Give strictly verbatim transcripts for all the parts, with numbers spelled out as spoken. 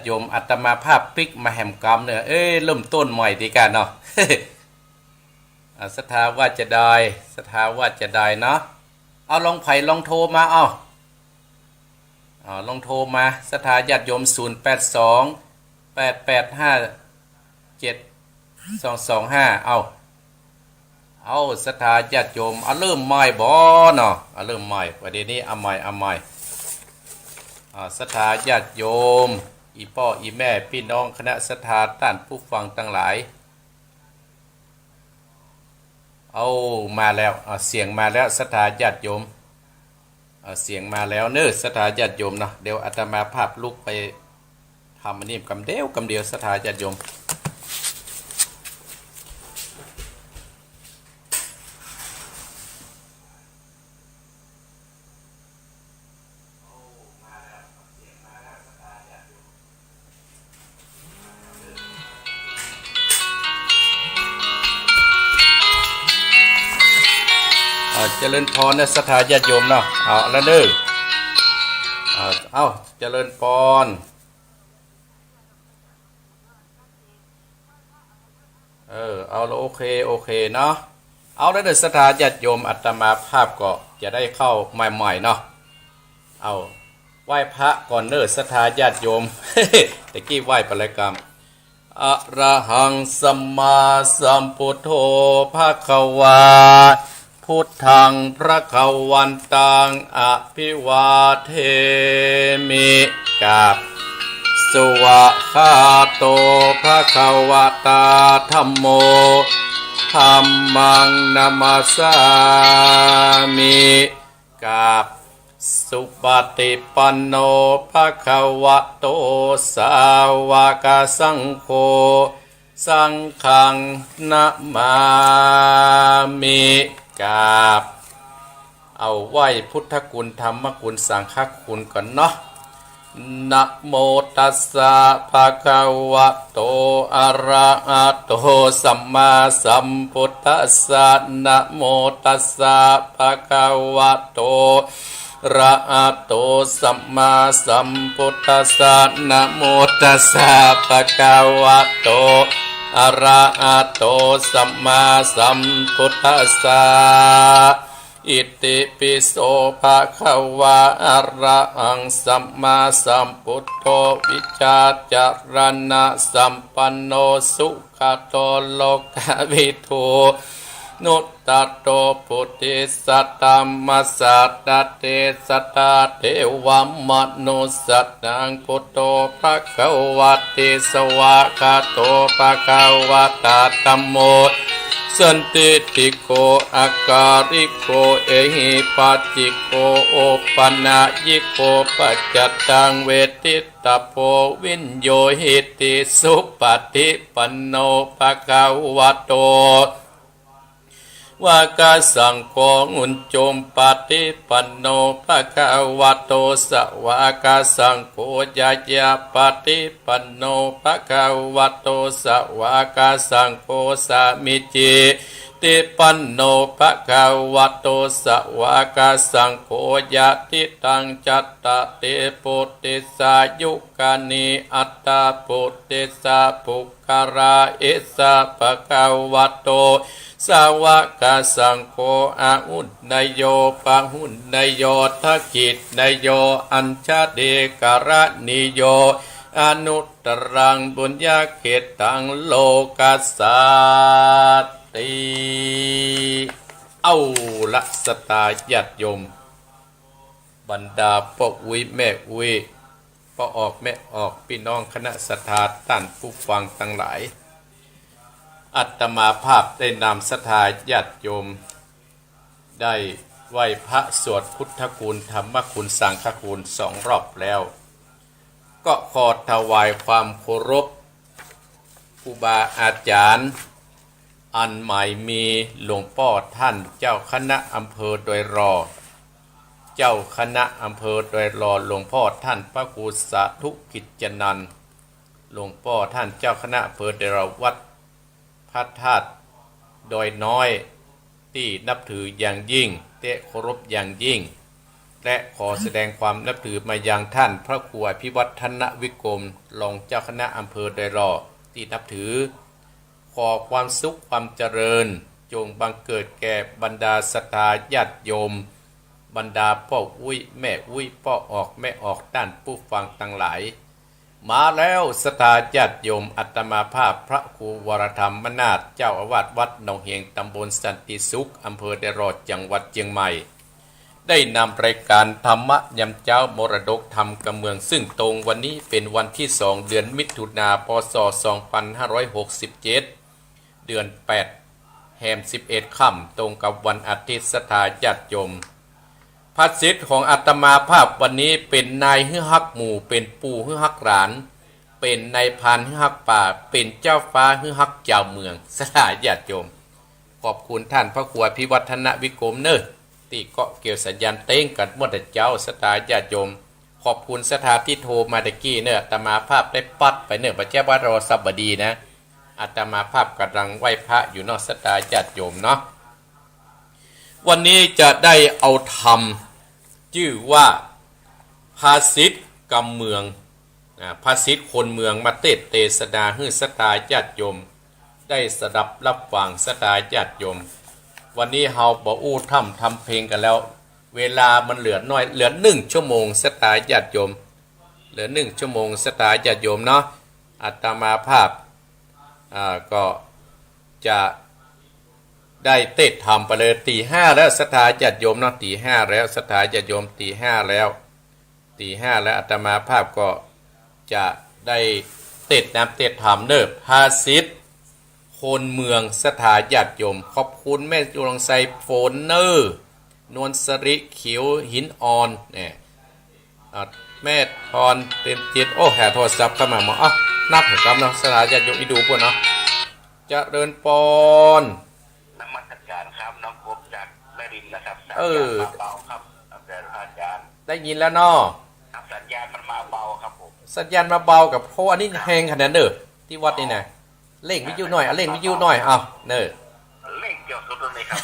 โยม อาตมาภาพปิ๊กมาแหมกำเน่อ เอ๊ะ เริ่มต้นใหม่ดีกว่าเนาะ อ่า ศรัทธาว่าจะได้ ศรัทธาว่าจะได้เนาะ เอา ลองไผลองโทรมา เอา อ่า ลองโทรมา ศรัทธาญาติโยม ศูนย์แปดสอง แปดแปดห้า เจ็ดสองสองห้า เอา เอา ศรัทธาญาติโยม เอา เริ่มใหม่บ่เนาะ เอา เริ่มใหม่ ประเดี๋ยวนี้ เอาใหม่ เอาใหม่ อ่า ศรัทธาญาติโยม อี่ป้ออี่แม่ ปี้น้องคณะศรัทธา ต้านผู้ฟังตังหลาย เอา มาแล้ว เอา เสียงมาแล้ว ศรัทธาญาติโยม เอา เสียงมาแล้วเน่อ ศรัทธาญาติโยมเนาะ เดี๋ยวอาตมาภาพลุกไปทำอันนี้กำเดียว กำเดียว ศรัทธาญาติโยม อ่า เจริญพรนะ ศรัทธาญาติโยมเนาะ เอาละเน่อ อ่า เอา เจริญพร เออ เอาละ โอเค โอเคเนาะ เอาละเน่อ ศรัทธาญาติโยม อาตมาภาพก็จะได้เข้าใหม่ๆ เนาะ เอา ไหว้พระก่อนเน่อ ศรัทธาญาติโยม ตะกี้ไหว้ไปแล้วกำ อะระหังสัมมาสัมพุทโธภะคะวา พุทธังภะคะวันตัง อะภิวาเทมิ กราบ สวากขาโตภะคะวะตา ธัมโม ธัมมังนะมัสสามิ กราบ สุปฏิปันโนภะคะวะโต สาวกสังโฆ สังฆังนะมามิ กราบ เอาไหว้พุทธคุณ ธรรมคุณ สังฆคุณก่อนเนาะ นะโมตัสสะภะคะวะโต อะระหะโต สัมมาสัมพุทธัสสะ นะโมตัสสะภะคะวะโต อะระหะโต สัมมาสัมพุทธัสสะ นะโมตัสสะภะคะวะโต อะระหะโต สัมมาสัมพุทธัสสะ อิติปิโสภะคะวา อะระหังสัมมาสัมพุทโธ วิชาจารณะสัมปันโน สุขะโต โลกะวิทู นุตตะโร ปุริสะธัมมะสะดา เตสะดา เทวะมะนุสสะนัง พุทโธภะคะวะติ สวากขาโตภะคะวะตา ธัมโม สันทิฏฐิโก อะกาลิโก เอหิปัสสิโก โอปะนัยยิโก ปัจจัตตัง เวทิตตะโพ วิญญูหิติ สุปฏิปันโนภะคะวะโต วากะสังโฆ อุจจุปปะฏิปันโนภะคะวะโต สวากะสังโฆ ญาญาปะฏิปันโนภะคะวะโต สวากะสังโฆ สามีจิปะฏิปันโนภะคะวะโต สวากะสังโฆ ยะติตัง จัตตาริ ปุริสายุคานิ อัตถะปุริสะปุคคละ เอสะภะคะวะโต สวากะสังโฆ อาหุเนยโย ปะหุเนยโย ทักขิเนยโย อัญชลีกรณีโย อนุตตรัง ปุญญะเขตตัง โลกัสสาติ เอาละ ศรัทธาญาติโยม บรรดาป้ออุ๊ยแม่อุ๊ย ป้อออกแม่ออก ปี้น้องคณะศรัทธา ต้านผู้ฟังตังหลาย อาตมาภาพได้นำศรัทธาญาติโยม ได้ไหว้พระสวดพุทธคุณ ธรรมคุณ สังฆคุณสองรอบแล้ว ก็ขอถวายความเคารพครูบาอาจารย์ อันหมายมีหลวงป้อท่านเจ้าคณะอำเภอดอยหล่อ เจ้าคณะอำเภอดอยหล่อ หลวงป้อท่านพระครูสาธุกิจจนันท์ หลวงป้อท่านเจ้าคณะอำเภอดอยหล่อ วัดพระธาตุดอยน้อย ตี้นับถืออย่างยิ่ง และเคารพอย่างยิ่ง และขอแสดงความนับถือมายังท่านพระครูอภิวัฒนวิกรม รองเจ้าคณะอำเภอดอยหล่อตี้นับถือ ขอความสุขความเจริญ จงบังเกิดแก่บรรดาศรัทธาญาติโยม บรรดาป้ออุ๊ยแม่อุ๊ย ป้อออกแม่ออก ต้านผู้ฟังตังหลาย มาแล้วศรัทธาญาติโยม อาตมาภาพพระครูวรธรรมนาถ เจ้าอาวาสวัดหนองเหียง ตำบลสันติสุข อำเภอดอยหล่อ จังหวัดเจียงใหม่ ได้นำรายการธรรมะยามเจ๊า มรดกธรรมกำเมือง ซึ่งตรงวันนี้เป๋นวันตี้สอง เดือนมิถุนา พ.ศ. สองพันห้าร้อยหกสิบเจ็ด เดือนแปด แฮมสิบเอ็ดค่ำ ตรงกับวันอาทิตย์ ศรัทธาญาติโยม ภาษิตของอาตมาภาพวันนี้ เป๋นนายหื้อฮักหมู่ เป๋นปู่หื้อฮักหลาน เป๋นนายพรานหื้อฮักป่า เป๋นเจ้าฟ้าหื้อฮักจาวเมือง ศรัทธาญาติโยม ขอบคุณท่านพระครูอภิวัฒนวิกรมเน่อ ตี้เกาะเกี่ยวสัญญาณเต๊งกั๋นหมดเน่อเจ้า ศรัทธาญาติโยม ขอบคุณศรัทธาตี้โทรมาตะกี้เน่อ อาตมาภาพได้ปัดไปเน่อ บ่ใจ้ว่าโทรศัพท์บ่ดีนะ อาตมาภาพก่ำลังไหว้พระอยู่เนาะ ศรัทธาญาติโยมเนาะ วันนี้จะได้เอาธรรม จื้อว่าภาษิตกำเมือง อ่า ภาษิตคนเมือง มาเตสน์เตสนาหื้อศรัทธาญาติโยม ได้สดับรับฟัง ศรัทธาญาติโยม วันนี้เฮาบ่อู้พร่ำทำเพลงกั๋นแล้ว เวลามันเหลือน้อย เหลือนึ่งชั่วโมง ศรัทธาญาติโยม เหลือนึ่งชั่วโมง ศรัทธาญาติโยมเนาะ อาตมาภาพ อ่า ก็จะได้เตสน์ธรรมไปเลย ตี๋ห้าแล้ว ศรัทธาญาติโยมเนาะ ตี๋ห้าแล้ว ศรัทธาญาติโยม ตี๋ห้าแล้ว ตี๋ห้าแล้ว อาตมาภาพก็จะได้เตสน์น้ำเตสน์ธรรมเน่อ ภาษิตคนเมือง ศรัทธาญาติโยม ขอบคุณแม่จุลงไซโฟนเน่อ นวลสริ เขียวหินอ่อน เนี่ย อ่ะ แม่ทอน เปรมจิต โอ้ หาโทรศัพท์เข้ามาหมอ อ่ะ นับให้กำเนาะ ศรัทธาญาติโยม อีดูปู้นเนาะ เจริญปอน นมัสการครับ น้องกบจากแม่ริมนะครับ เออ สัญญาณมาเบาครับ อาจารย์ ได้ยินแล้วเนาะ ครับ สัญญาณมันมาเบาครับผม สัญญาณมาเบากับ โอ้ อันนี้แฮงขนาดเน่อ ตี้วัดนี่นะ เร่งวิทยุหน่อย อ่ะ เร่งวิทยุหน่อย เอา เน่อ เร่งเกือบสุดแล้วนี่ครับ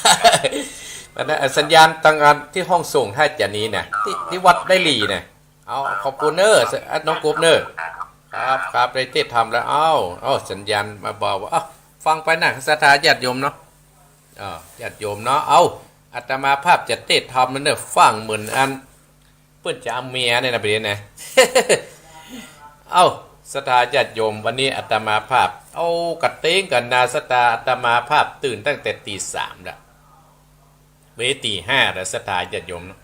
อันนั้น อ่ะ สัญญาณตางอันตี้ห้องส่งถ้าจะนี้นะ ตี้ ตี้วัดได้หลีนะ เอา ขอบคุณเน่อ น้องกบเน่อ ครับ ครับ ได้เตสน์ธรรมแล้ว เอา เอา สัญญาณมาเบา เอา ฟังไปนะ ศรัทธาญาติโยมเนาะ อ่า ญาติโยมเนาะ เอา อาตมาภาพจะเตสน์ธรรมแล้วเน่อ ฟังเหมือนอัน เปิ้นจะเอาเมียเนี่ยนะ ประเดี๋ยวนะ เอ้า ศรัทธาญาติโยม วันนี้อาตมาภาพ เอากระเตงกั๋นนา ศรัทธา อาตมาภาพตื่นตั้งแต่ตี๋สามแล้ว วันนี้ตี๋ห้าแล้ว ศรัทธาญาติโยมเนาะ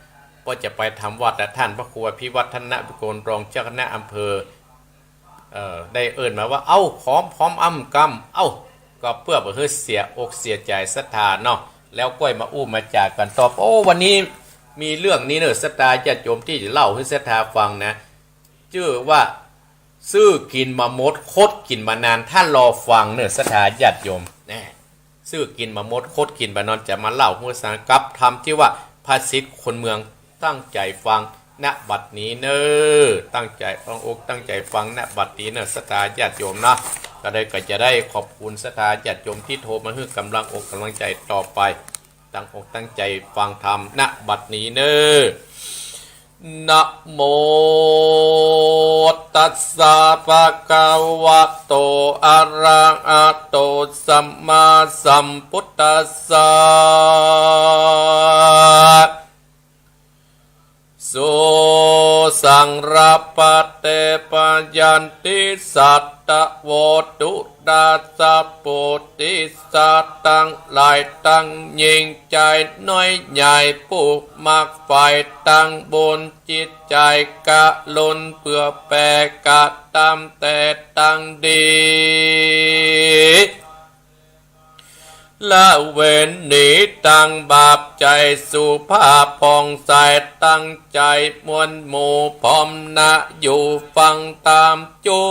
ก็จะไปทำวัด และท่านพระครูอภิวัฒนวิกรม รองเจ้าคณะอำเภอ เอ่อ ได้เอิ้นมาว่า เอ้า พร้อม พร้อมอำกำ เอ้า ก็เปื้อบ่หื้อเสียอกเสียใจ๋ศรัทธาเนาะ แล้วก้อยมาอู้มาจ๋ากั๋นต่อ โอ้ วันนี้มีเรื่องนี้เน่อ ศรัทธาญาติโยม ตี้จะเล่าหื้อศรัทธาฟังนะ จื้อว่า ซื้อกิ๋นบ่หมด คดกิ๋นบ่นาน ต้านรอฟังเน่อ ศรัทธาญาติโยม แน่ ซื้อกิ๋นบ่หมด คดกิ๋นบ่นาน จะมาเล่าหื้อฟังกับธรรมตี้ว่า ภาษิตคนเมือง ตั้งใจ๋ฟัง ณ บัดนี้เน่อ ตั้งใจ๋ ตั้งอกตั้งใจ๋ฟัง ณ บัดนี้เน่อ ศรัทธาญาติโยมเนาะ ก็ได้ ก็จะได้ขอบคุณศรัทธาญาติโยมตี้โทรมาหื้อกำลังอกกำลังใจ๋ต่อไป ตั้งอกตั้งใจ๋ฟังธรรม ณ บัดนี้เน่อ นะโม ตัสสะ ภะคะวะโต อะระหะโต สัมมาสัมพุทธัสสะ สุสังฆัปปะเต ปะยันติ สัตถะโว ตุตาสะ ปุทธิสสะ ตังหลายตัง ยิ่งใจ๋น้อยใหญ่ ผู้มักใฝ่ตังบุญ จิตใจ๋กะรุณเปื้อแผ่กระตำแต่ตังดี ละเว้นหนีตังบาป ใจ๋สุภาพผ่องใส ตั้งใจ๋มวลหมู่พร้อมหน้า อยู่ฟังธรรมจุ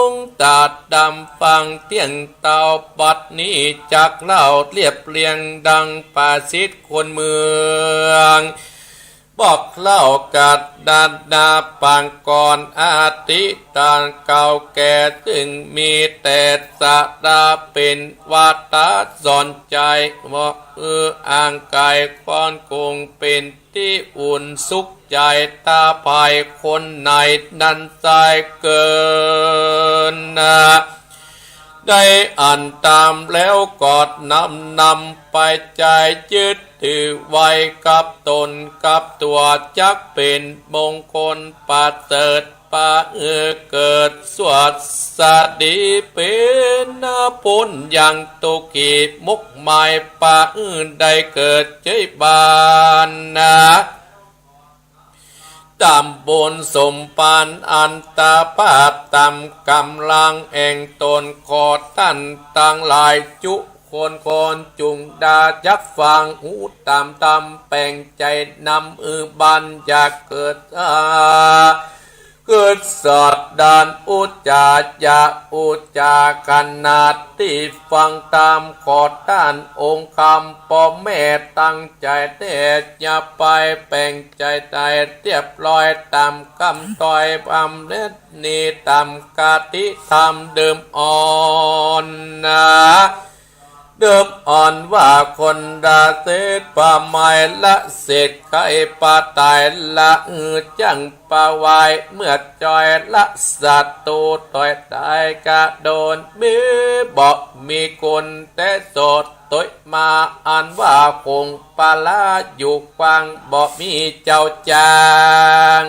งตาดำฟังเตี้ยงเต้า บัดนี้จักเล่าเรียบเรียงดังภาษิตคนเมือง บอกเล่ากัณณาปางก่อน อดีตการเก่าแก่ ซึ่งมีแต่สาระเป๋นวาทะสอนใจ๋ ว่า เออ อ่างไกลคอนกรุง เป๋นตี้อุ่นสุขใจ๋ ถ้าใผคนไหนนั้นใจ้เกินนา ได้อันต๋ามแล้วก็น้อมนำไปใจ๊ ยึดถือไว้กับต๋นกับตั๋ว จักเป๋นมงคลประเสริฐ ประเสริฐเกิดสวัสดี เป๋นผลยังสุขีมุกหมาย ประเสริฐได้เกิดใจ๊บานนา ต๋ามบุญสมภารอัตภาพ ต๋ามก๋ำลังแห่งต๋น ขอต้านตังหลายจุคนคน จุ่งได้จักฟังหูต๋ามธรรม แป๋งใจ๋นำ อือบัน อย่าเกิดอา เกิดสันดานอุจฉา อย่าอุจฉาขนาดตี้ฟังธรรม ขอต้านองค์คำป้อแม่ ตั้งใจ๋แต๊ อย่าไปแป๋งใจ๋ใด เรียบร้อยต๋ามกำถ้อย บำเพ็ญนี้ต๋ามคติธรรมเดิมอ่อนนา เดิมอ่อนว่า คนละเศษผ้าไหม ละเศษไขผ้าไตร ละหื้อจั้งผ้าไหว้ เมื่อจ้อยละศัตรู ต่อยต๋ายกระโดน มีบ่มีคุณแต่โสด ตวยมาอันว่าคงปะละอยู่กว้าง บ่มีเจ้าจ้าง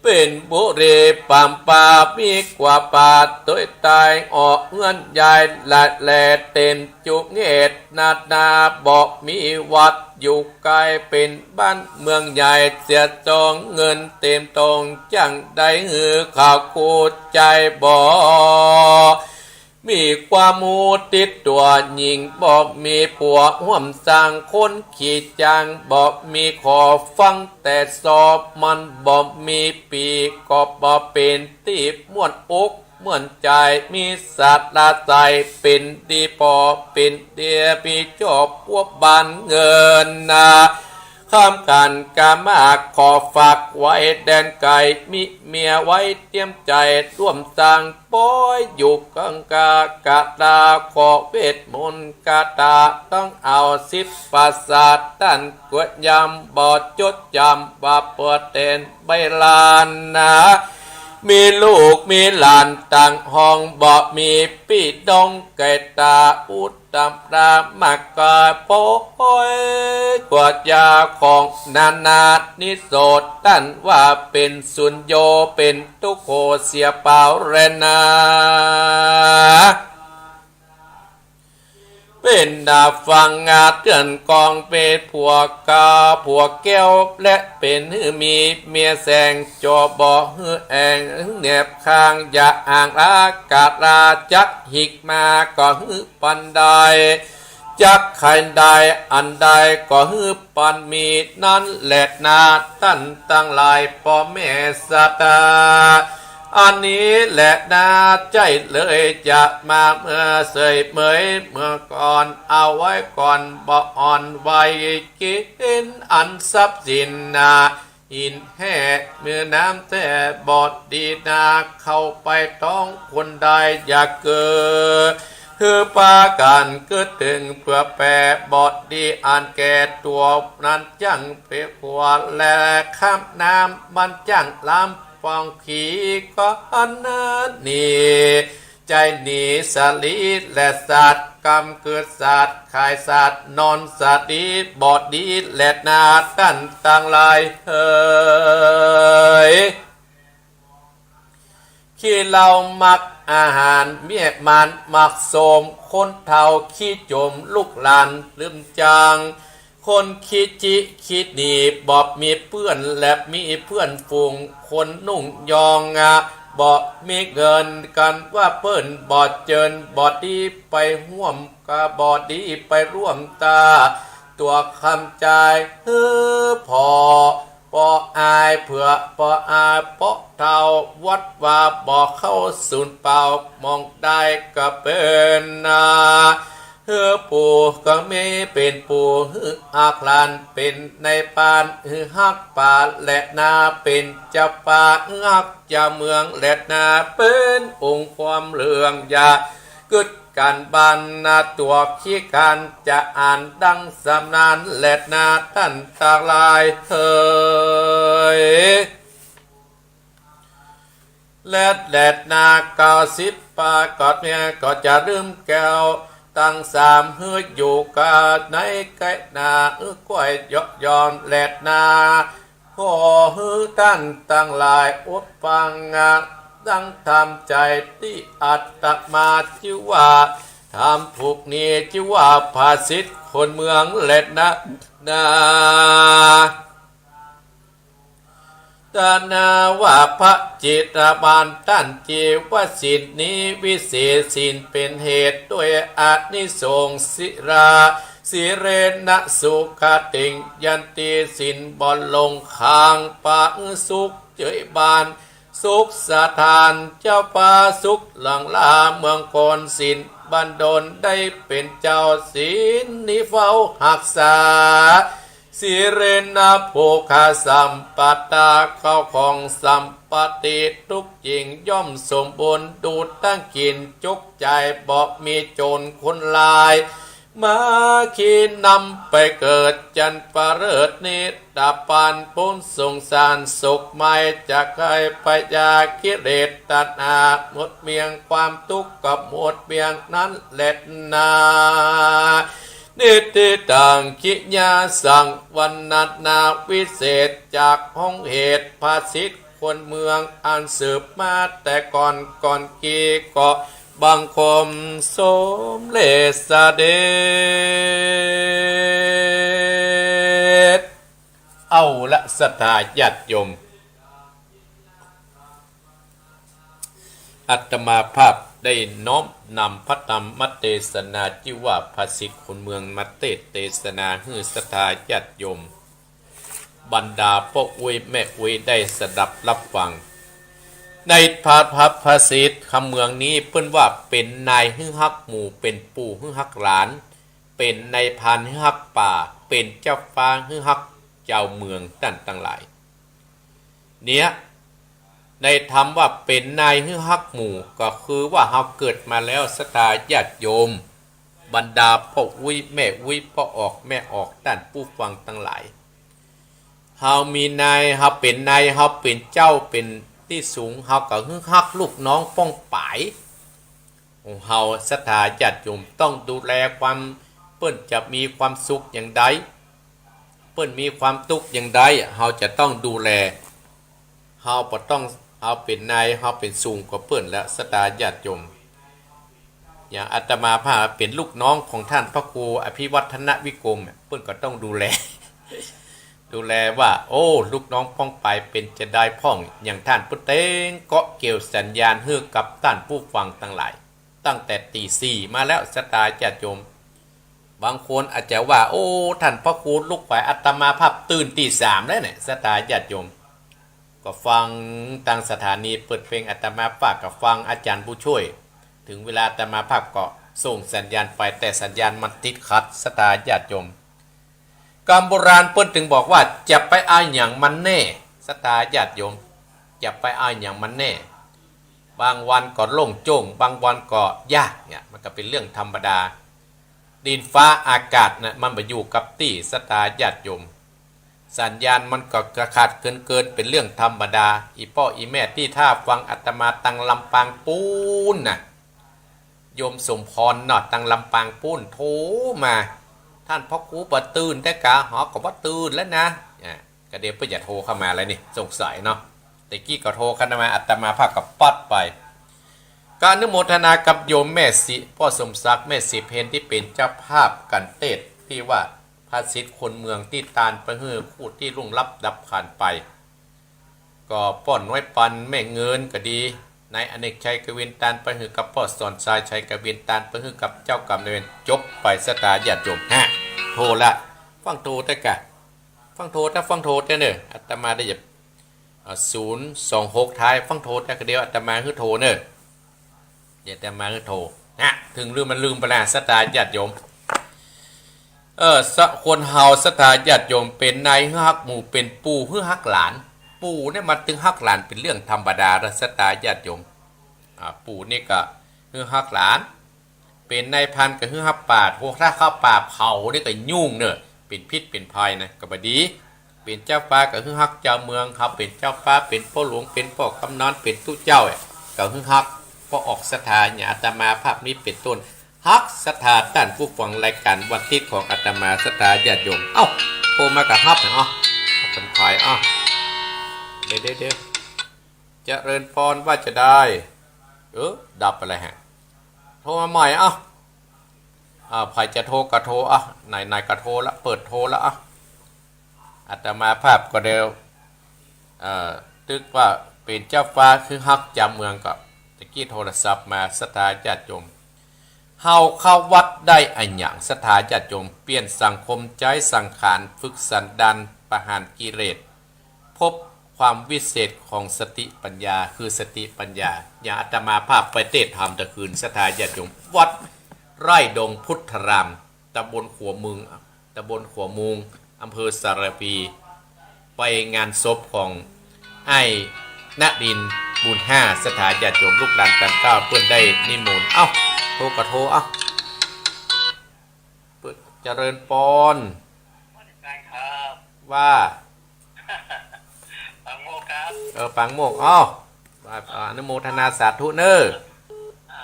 เป๋นบุรีปำปา มีกว่าป่าตวยต๋าย ออกเฮือนใหญ่ละแล เต็มจุเหตุนานา บ่มีวัดอยู่ไกล เป๋นบ้านเมืองใหญ่เสียจอง เงินเต็มตง จั้งได้หื้อข้าวกู้ใจ๊บ่ มีความฮู้ติดตั๋ว หญิงบ่มีผัวฮ่วมสร้าง คนขี้จ้างบ่มีขอฟังแต่สอบ มันบ่มีปีก็บ่เป๋นตี้ม่วนอกม่วนใจ๋ มีสาระใจ๋เป๋นดีปอ เป๋นดีมีจอบพวกบ้านเงินนา คำกานกามาก ขอฝากไว้แดนไกล มีเมียไว้เตรียมใจ๋ ร่วมสร้างปอยอยู่กังกา กะตาขอเวทมนต์คาถา ต้องเอาสิบประสาท ต้านกวดยำบ่จดจำ ว่าเปิดแตนใบลานนา มีลูกมีหลานต่างห้อง บ่มีปี้น้องไก่ตา อุตตมรามากาปอย กวดยาของนานานิโสด ต้านว่าเป๋นสุญโญ เป๋นทุกข์โขเสียเปล่าแลนา เป๋นดาฟังงาเตือนกอง เป๋นผัวกาผัวแก้ว และเป๋นหื้อมีเมียแสง จ่อบ่หื้อแอ่งแนบข้าง อย่าอ่างอากาศลา จักหิกมาก็หื้อปันใด จักไขได้อันใดก็หื้อปันมี นั้นแหละนา ต้านตังหลายป้อแม่ศรัทธา อันนี้แหละนา ใจ้เลยจะมาเมื่อเสยเหมย เมื่อก่อนเอาไว้ก่อน บ่อ่อนไหว กิ๋นอันทรัพย์สินนา หินแห่เมือน้ำแท้ บ่ดีนา เข้าไปท้องคนใด อย่าเกิด หื้อปากั๋นกึ๊ดเถิงเผื่อแผ่ บ่ดีอันแก่ตั๋ว นั้นจั้งเป๋นผัว และข้ามน้ำมันจั้งล้ำ ฟองขีก็อันนี้ ใจ้หนีสลีและสัตว์ กำเกิดสัตว์ ขายสัตว์ นอนสลี บ่ดีแลนา ต้านตังหลายเหย ขี้เหล้ามักอาหาร เมียหมานมักโสม คนเฒ่าขี้จม ลูกหลานลืมจาง คนขี้จิขี้หนี บ่มีเปื้อนและมีเปื้อนฝูง คนนุ่งยองอะ บ่มีเงิน กันว่าเปิ้นบ่เจิญ บ่ดีไปฮ่วม ก็บ่ดีไปร่วมตา ตั๋วคำจ่ายหื้อผ่อ ป้ออายเผื่อป้ออาย ป้อเฒ่าวัดวา บ่เข้าสูญเปล่า มองได้ก็เป๋นนา หื้อปู่ก็มีเป๋นปู่ หื้อฮักหลานเป๋นนายพราน หื้อฮักป่าแลนา เป๋นเจ้าป่า หื้อฮักเจ้าเมืองแลนา เป๋นองค์ความเรื่อง อย่ากึ๊ดกั๋นบ้านนา ตั๋วขี้คร้านจะอ่านดังสำนานแลนา ต้านตังหลายเหย และแลนาเก้าสิบปากอดเมีย ก็จะลืมแก้วตังสาม หื้ออยู่กาในใก้นา หื้อก้อยเยาะยอนแลนา ขอหื้อต้านตังหลายอดฟัง ดังธรรมใจ๋ตี้อาตมาจื้อว่าธรรมผูกนี้ จื้อว่าภาษิตคนเมืองแลนา นา ตนาว่าพระจิตรบาลต้านจีวศีลนี้ วิเศษศีลเป๋นเหตุ ด้วยอานิสงส์ สิรา สิเรนะสุขติง ยันตี ศีลบ่ลง ข้างปาสุขเจยบาน สุขสถานเจ้าฟ้า สุขหลังลาเมืองคน ศีลบันดลได้เป๋นเจ้า ศีลนี้เฝ้าฮักษา สิเรนะโภคสัมปตา เข้าของสัมปติทุกสิ่ง ย่อมสมบูรณ์ ดูตั้งกิ๋นจุกใจ๋ บ่มีโจ๋รคนร้าย มาขีนำไปเกิด จันประเสริฐนิตตะปาน ป๊นสงสารสุขใหม่ จักไขพยาธิกิเลสตัณหา หมดเมี่ยงความทุกข์ก็หมดเมี่ยงนั้นแลนา นิทธิตังกิยาสัง วรรณนาวิเศษจากห้องเหตุ ภาษิตคนเมืองอันสืบมาแต่ก่อน ก่อนกี้ก็บังคมสมเร็จเสด็จ เอาละศรัทธาญาติโยม อาตมาภาพได้น้อมนำพระธรรมเตสนาตี้ว่าภาษิตคนเมืองมาเตสน์เตสนาหื้อศรัทธาญาติโยม บรรดาป้ออุ๊ยแม่อุ๊ยได้สดับรับฟัง ในพระ พระภาษิตคำเมืองนี้เปิ้นว่าเป๋นนายหื้อฮักหมู่ เป๋นปู่หื้อฮักหลาน เป๋นนายพรานหื้อฮักป่า เป๋นเจ้าฟ้าหื้อฮักจาวเมืองต้านตังหลาย เนี่ย ในธรรมว่าเป๋นนายหื้อฮักหมู่ ก็คือว่าเฮาเกิดมาแล้วศรัทธาญาติโยม บรรดาป้ออุ๊ยแม่อุ๊ย ป้อออกแม่ออก ต้านผู้ฟังตังหลาย เฮามีนาย เฮาเป๋นนาย เฮาเป๋นเจ้า เป๋นตี้สูง เฮาก็หื้อฮักลูกน้องป้องป๋าย ของเฮาศรัทธาญาติโยมต้องดูแลความ เปิ้นจะมีความสุขอย่างใด เปิ้นมีความตุ๊กข์อย่างใด เฮาจะต้องดูแล เฮาบ่ต้อง เฮาเป๋นนาย เฮาเป๋นสูงกว่าเปิ้นแล้วศรัทธาญาติโยม อย่างอาตมาภาพเป๋นลูกน้องของต้านพระครูอภิวัฒนวิกรม เปิ้นก็ต้องดูแล ดูแลว่า โอ้ ลูกน้องป้องป๋ายเป๋นจะใดพ่อง อย่างต้านปุ้นเต็งก็เกี่ยวสัญญาณหื้อกับต้านผู้ฟังตังหลาย ตั้งแต่ตีสี่มาแล้วศรัทธาญาติโยม บางคนอาจจะว่า โอ้ ต้านพระครูลุกไหว อาตมาภาพตื่นตีสามแล้วเนี่ยศรัทธาญาติโยม ก็ฟังตางสถานีเปิดเพลง อาตมาภาพก็ฟังอาจารย์ผู้ช่วย ถึงเวลาอาตมาภาพก็ส่งสัญญาณไป แต่สัญญาณมันติดขัดศรัทธาญาติโยม กำโบราณเปิ้นถึงบอกว่า จะไปเอาหยังมาแน่ ศรัทธาญาติโยม จะไปเอาหยังมาแน่ บางวันก็โล่งโจ้ง บางวันก็ยากเนี่ย มันก็เป๋นเรื่องธรรมดา ดินฟ้าอากาศน่ะ มันบ่อยู่กับตี้ศรัทธาญาติโยม สัญญาณมันก็กระขาดเขินๆ เป๋นเรื่องธรรมดา อี่ป้ออี่แม่ตี้ถ้าฟังอาตมาตังลำปางปู๊นน่ะ โยมสมพรเนาะ ตังลำปางปู๊นโทรมา ต้านพระครูบ่ตื่นแต๊กา หอก็บ่ตื่นแล้วนะ อ่ะ ก็เดี๋ยวเปิ้นจะโทรเข้ามาแล้วนี่ สงสัยเนาะ แต่กี้ก็โทรเข้ามา อาตมาภาพก็ปัดไป ก็อนุโมทนากับโยมแม่สิ ป้อสมศักดิ์ แม่สิเพ็ญ ตี้เป๋นเจ้าภาพกั๋นเตสน์ตี้ว่าภาษิตคนเมืองตี้ตานไปหื้อคู่ตี้ล่วงลับดับขันไป ก็ป้อน้อยปันแม่เงินก็ดี นายอเนกชัยกวินตานไปหื้อกับป้อสอนชายชัยกวินตานไปหื้อกับเจ้ากรรมนายเวร จบไปศรัทธาญาติโยม ฮะ โทรละ ฟังโทรแต๊กา ฟังโทรแต๊ ฟังโทรแต๊เน่อ อาตมาได้จะ อ่า ศูนย์สองหก ท้าย ฟังโทรแต๊กา เดี๋ยวอาตมาหื้อโทรเน่อ เดี๋ยวอาตมาหื้อโทร ฮะ เถิงลืมมันลืมไปแล้ว ศรัทธาญาติโยม เออ สะ คนเฮาศรัทธาญาติโยม เป๋นนายหื้อฮักหมู่ เป๋นปู่หื้อฮักหลาน ปู่เนี่ยมันตึงฮักหลานเป๋นเรื่องธรรมดาละ ศรัทธาญาติโยม อ่า ปู่นี่ก็หื้อฮักหลาน เป๋นนายพรานก็หื้อฮักป่า โห ถ้าเข้าป่าเผานี่ก็ยุ่งเน่อ เป๋นพิษเป๋นภัยนะ ก็บ่ดี เป๋นเจ้าฟ้าก็หื้อฮักเจ้าเมือง เฮาเป๋นเจ้าฟ้า เป๋นป้อหลวง เป๋นป้อกำนัน เป๋นตุ๊เจ้า ก็หื้อฮัก ป้อออกศรัทธาเนี่ย อาตมาภาพนี้เป๋นต้น ฮักศรัทธาต้านผู้ฟังรายก๋านวันอาทิตย์ของอาตมา ศรัทธาญาติโยม เอ้า โทรมาก็ฮับเนาะ ฮับเป๋นใผ เอ้า เดี๋ยว เดี๋ยว เดี๋ยว เจริญปอน ว่าจะใด เออ ดับไปแล้วฮะ โทรมาใหม่ เอ้า อ่า ใผจะโทรก็โทร อ่ะ ไหนๆ ก็โทรละ เปิดโทรละ อ่ะ อาตมาภาพก็เดียว เอ่อ ตึกว่าเป๋นเจ้าฟ้าหื้อฮักเจ้าเมือง ก็ตะกี้โทรศัพท์มา ศรัทธาญาติโยม เฮาเข้าวัดได้อะหยัง ศรัทธาญาติโยม เปลี่ยนสังคม ใจ๊สังขาร ฝึกสันดาน ประหารกิเลส พบความวิเศษของสติปัญญา คือสติปัญญา อย่างอาตมาภาพไปเตศน์ธรรมตะคืน ศรัทธาญาติโยม วัดไร่ดงพุทธาราม ตำบลขัวเมือง ตำบลขัวเมือง อำเภอสารภี ไปงานศพของอ้ายนรินทร์ บุญห้า ศรัทธาญาติโยม ลูกหลานตามเกล้าเปิ้นได้นิมนต์ เอ้า โทรก็โทร เอ้า เปิ้น เจริญปอน ครับ ว่า ปางโมกข์ครับ เออ ปางโมกข์ เอ้า อ่า อนุโมทนาสาธุเน่อ อ่า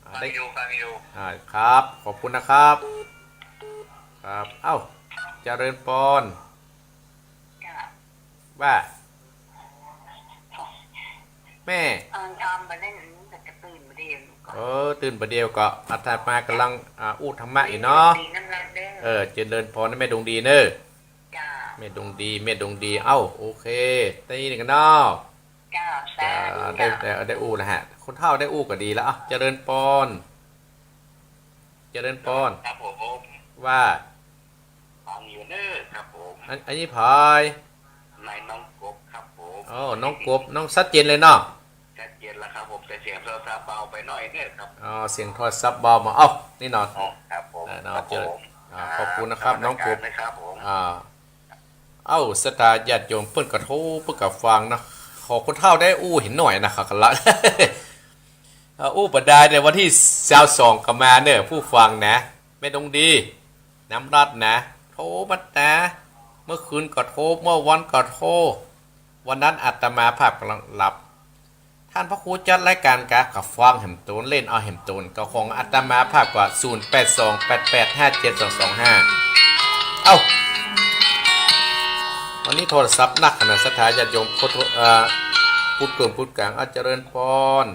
อ่า ฟังอยู่ ได้ ฟังอยู่ อ่า ครับ ขอบคุณนะครับ ครับ เอ้า เจริญปอน จ้ะ ว่า แม่ เออ ทำไปเล่นอันนี้ก็จะตื่นมาเดียวก่อน เออ ตื่นบ่าเดี่ยวก็ อาตมากำลัง อ่า อู้ธรรมะอยู่เนาะ ดีนั่นแหละเด้อ เออ เจริญปอนนะแม่ดวงดีเน่อ จ้า แม่ดวงดี แม่ดวงดี เอ้า โอเค ได้ยินกันเนาะ จ้า จ้า สาธุ ได้ จ้า ได้ ได้อู้แล้วฮะ คนเฒ่าได้อู้ก็ดีแล้ว อ่ะ เจริญปอน เจริญปอน ครับผม ว่า ฟังอยู่เน่อครับผม อัน อันนี้ใผ นายน้องกบครับผม อ๋อ น้องกบ น้องชัดเจนเลยเนาะ ชัดเจนแล้วครับผม แต่เสียงโทรศัพท์เบาไปหน่อยเน่อครับ อ๋อ เสียงโทรศัพท์เบามา เอ้า นี่เนาะ อ๋อ ครับผม ได้เนาะ ครับผม เจอ อ่า ขอบคุณนะครับ อ่า น้องกบ นะครับผม อ่า เอ้า ศรัทธาญาติโยม เปิ้นก็โทร เปิ้นก็ฟังนะ ขอคนเฒ่าได้อู้เห็นหน่อยนะครับ ละ เอาอู้บ่ได้ ในวันตี้ซาวสองก็มาเน่อ ผู้ฟังนะ แม่ดวงดี น้ำรัตน์นะ โทรมานะ เมื่อคืนก็โทร เมื่อวันก็โทร วันนั้นอาตมาภาพกำลังหลับ ท่านพระครูจัดรายการกะ ก็ฟังแหมตน เล่นเอาแหมตน ก็ของอาตมาภาพก็ ศูนย์แปดสอง แปดแปดห้าเจ็ดสองสองห้า เอ้า วันนี้โทรศัพท์หนักขนาด ศรัทธาญาติโยม ขอโทษ เอ่อ พูดเกินพูดกลาง อ่ะ เจริญปอน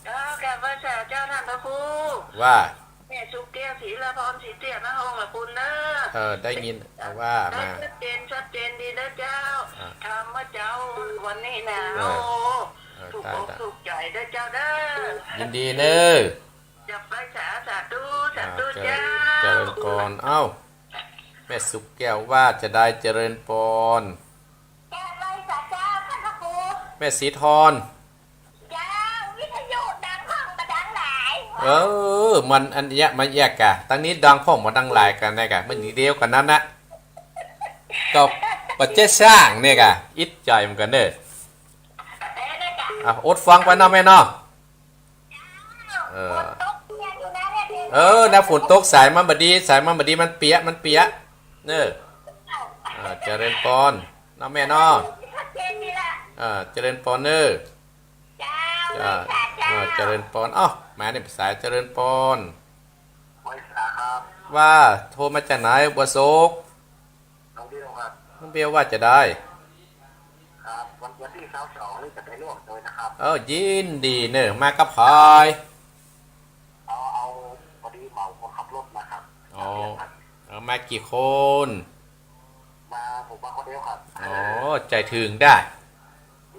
เจ้า กราบไหว้สาเจ้าท่านพระครู ว่า แม่สุขแก้ว ศรีละพร ศรีเตี้ย นครหลวงละคุณเนอะ เออ ได้ยิน เอาว่ามา ชัดเจน ชัดเจนดีนะเจ้า อ่ะ ธรรมะเจ้า วันนี้นะ เออ โอ้ เออ ถูกอก ได้ ได้ ถูกใจ๋เด้อเจ้าเด้อ ยินดีเน่อ กราบไหว้สา สาธุ สาธุ อ่า เจริญ เจ้า เจริญปอน เอ้า แม่สุขแก้วว่าจะใด เจริญปอน กราบไหว้สาเจ้าท่านพระครู แม่ศรีธร เจ้า วิทยุดังพ่องบ่ดังหลาย เออ มันอันเนี้ย มันแยกกะ ตังนี้ดังพ่องบ่ดังหลายกั๋นนะกะ มันอันเดียวกั๋นนั้นนะ ก็บ่าจะสร้างเนี่ยกะ อิดใจ๋เหมือนกั๋นเน่อ เออ เนี่ยกะ อ่ะ อดฟังไปเนาะแม่เนาะ เออ ฝนตกเปียกอยู่นะเนี่ย เออ นะ ฝนตกสายมันบ่ดี สายมันบ่ดี มันเปียก มันเปียก เน่อ เออ เจริญปอน เนาะแม่เนาะ ชัดเจนดีละ เออ เจริญปอนเน่อ เจ้า เจ้า ไหว้สาเจ้า อ่า เจริญปอน เอ้า มาเนี่ย สายเจริญปอน ไหว้สาครับ ว่าโทรมาจากไหน บัวโศก น้องเบลครับ น้องเบลว่าจะใด ครับ วัน วันตี้ซาวสองนี่จะไปร่วมด้วยนะครับ เออ ยินดีเน่อ มากับใผ เอา เอา พอดีเหมาคนขับรถมาครับ อ๋อ เออ มากี่คน มา ผมมาคนเดียวครับ อ๋อ ใจ๋เถิงได้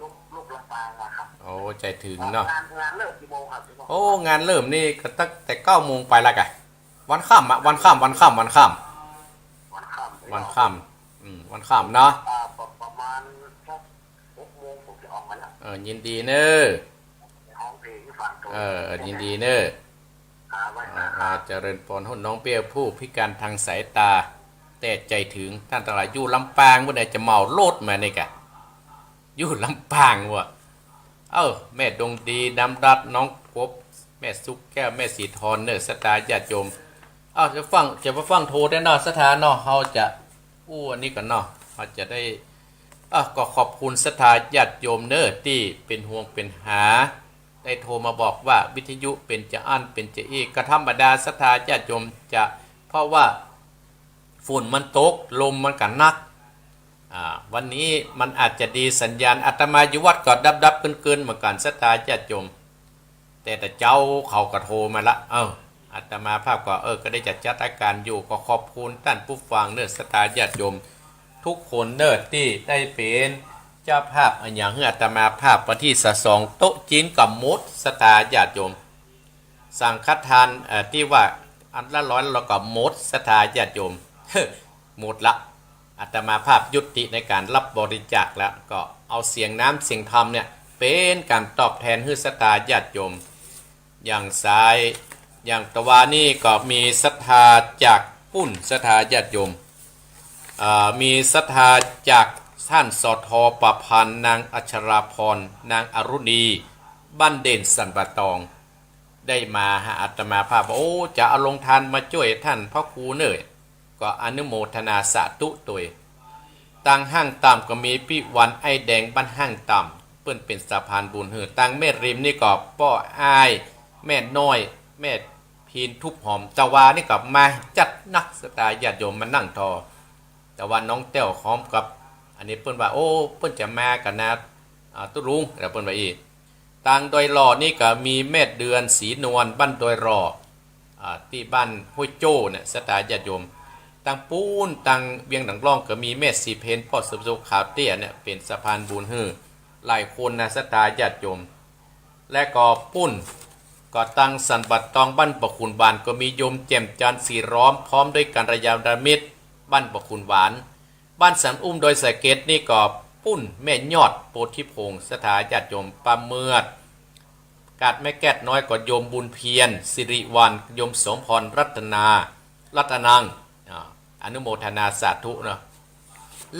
ลูก ลูกลำปางมาครับ โอ้ ใจ๋เถิงเนาะ งาน งานเริ่มกี่โมงครับ โอ้ งานเริ่มนี่ก็ตั้งแต่เก้าโมงไปละกะ วันค่ำอะ วันค่ำ วันค่ำ วันค่ำ วันค่ำ วันค่ำ อืม วันค่ำเนาะ อ่า ประ ประมาณสักหกโมงผมจะออกมาแล้ว เออ ยินดีเน่อ ร้องเพลงให้ฟัง เออ ยินดีเน่อ อา เจริญปอน ฮู้น้องเปี้ยผู้พิการทางสายตา แต่ใจ๋เถิงต้านตังหลาย อยู่ลำปางปู้นนะ จะเหมารถมานี่กะ อยู่ลำปางว่ะ เออ แม่ดวงดี น้ำรัตน์ น้องกบ แม่สุขแก้ว แม่สีทรเน่อ ศรัทธาญาติโยม เอ้า จะฟั่ง จะมาฟั่งโทรได้เนาะ ศรัทธาเนาะ เฮาจะ อู้อันนี้ก่อนเนาะ เฮาจะได้ อ่ะ ก็ขอบคุณศรัทธาญาติโยมเน่อ ตี้เป๋นห่วงเป๋นหา ได้โทรมาบอกว่าวิทยุเป๋นจาอั้นเป๋นจาอี้ ก็ธรรมดา ศรัทธาญาติโยมจะ เพราะว่าฝนมันตก ลมมันก็หนัก อ่า วันนี้มันอาจจะดีสัญญาณ อาตมาอยู่วัดก็ดับๆ เกินๆ เหมือนกั๋น ศรัทธาญาติโยม แต่ แต่เจ๊าเขาก็โทรมาละ เอ้า อาตมาภาพก็ เออ ก็ได้จะจัดรายการอยู่ ก็ขอบคุณต้านผู้ฟังเน่อ ศรัทธาญาติโยม กู้คนเน่อ ตี้ได้เป๋นเจ้าภาพอะหยังหื้ออาตมาภาพ วันตี้ซาวสอง โต๊ะจีนก็หมด ศรัทธาญาติโยม สังฆทาน เอ่อ ตี้ว่าอันละร้อย แล้วก็หมด ศรัทธาญาติโยม หมดละ อาตมาภาพยุติในก๋านฮับบริจาคแล้ว ก็เอาเสียงน้ำเสียงธรรมเนี่ย เป๋นก๋านตอบแทนหื้อศรัทธาญาติโยม อย่างสาย อย่างตะวานี้ก็มีศรัทธาจากปู๊น ศรัทธาญาติโยม เอ่อ มีศรัทธาจากต้าน สท. ประพันธ์ นางอัชราพร นางอรุณี บ้านเด่นสันป่าตอง ได้มาหาอาตมาภาพ โอ้ จะเอาโรงทานมาจ้วยต้านพระครูเน่อ ก็อนุโมทนาสาธุตวย ตางห้างต่ำก็มีปี้วัน ไอ้แดง บ้านห้างต่ำ เปิ้นเป๋นสะพานบุญหื้อ ตางแม่ริมนี่ก็ป้ออ้าย แม่น้อย แม่พีน ทูบหอม ตะวานี่ก็มาจัดนัก ศรัทธาญาติโยมมานั่งทอ ตะวาน้องแต้วหอมกับ อันนี้เปิ้นว่า โอ้ เปิ้นจะมากั๋นนา อ่า ตุ๊ลุง แล้วเปิ้นว่าอี้ ตางดอยหล่อนี่ก็มีแม่เดือน สีนวล บ้านดอยหล่อ อ่า ตี้บ้านห้วยโจ้เนี่ย ศรัทธาญาติโยม ตางปู๊น ตางเวียงหนางล่องก็มีแม่สีเพ็ญ ป้อสมสุข ขาวเตี้ยเนี่ย เป๋นสะพานบุญหื้อ หลายคนนะ ศรัทธาญาติโยม และก็ปู๊น ก็ตางสันป่าตอง บ้านป่าขุนหวาน ก็มีโยมแจ่มจันทร์ สีล้อม พร้อมด้วยกัลยาณมิตร บ้านป่าขุนหวาน บ้านสันอุ้ม ดอยสะเก็ดนี่ก็ปู๊น แม่ยอด โพธิพงษ์ ศรัทธาญาติโยม ป้าเมือด กาดแม่แก้ดน้อยก็โยมบุญเพียร สิริวัลย์ โยมสมพร รัตนา รัตนัง อ่า อนุโมทนาสาธุเนาะ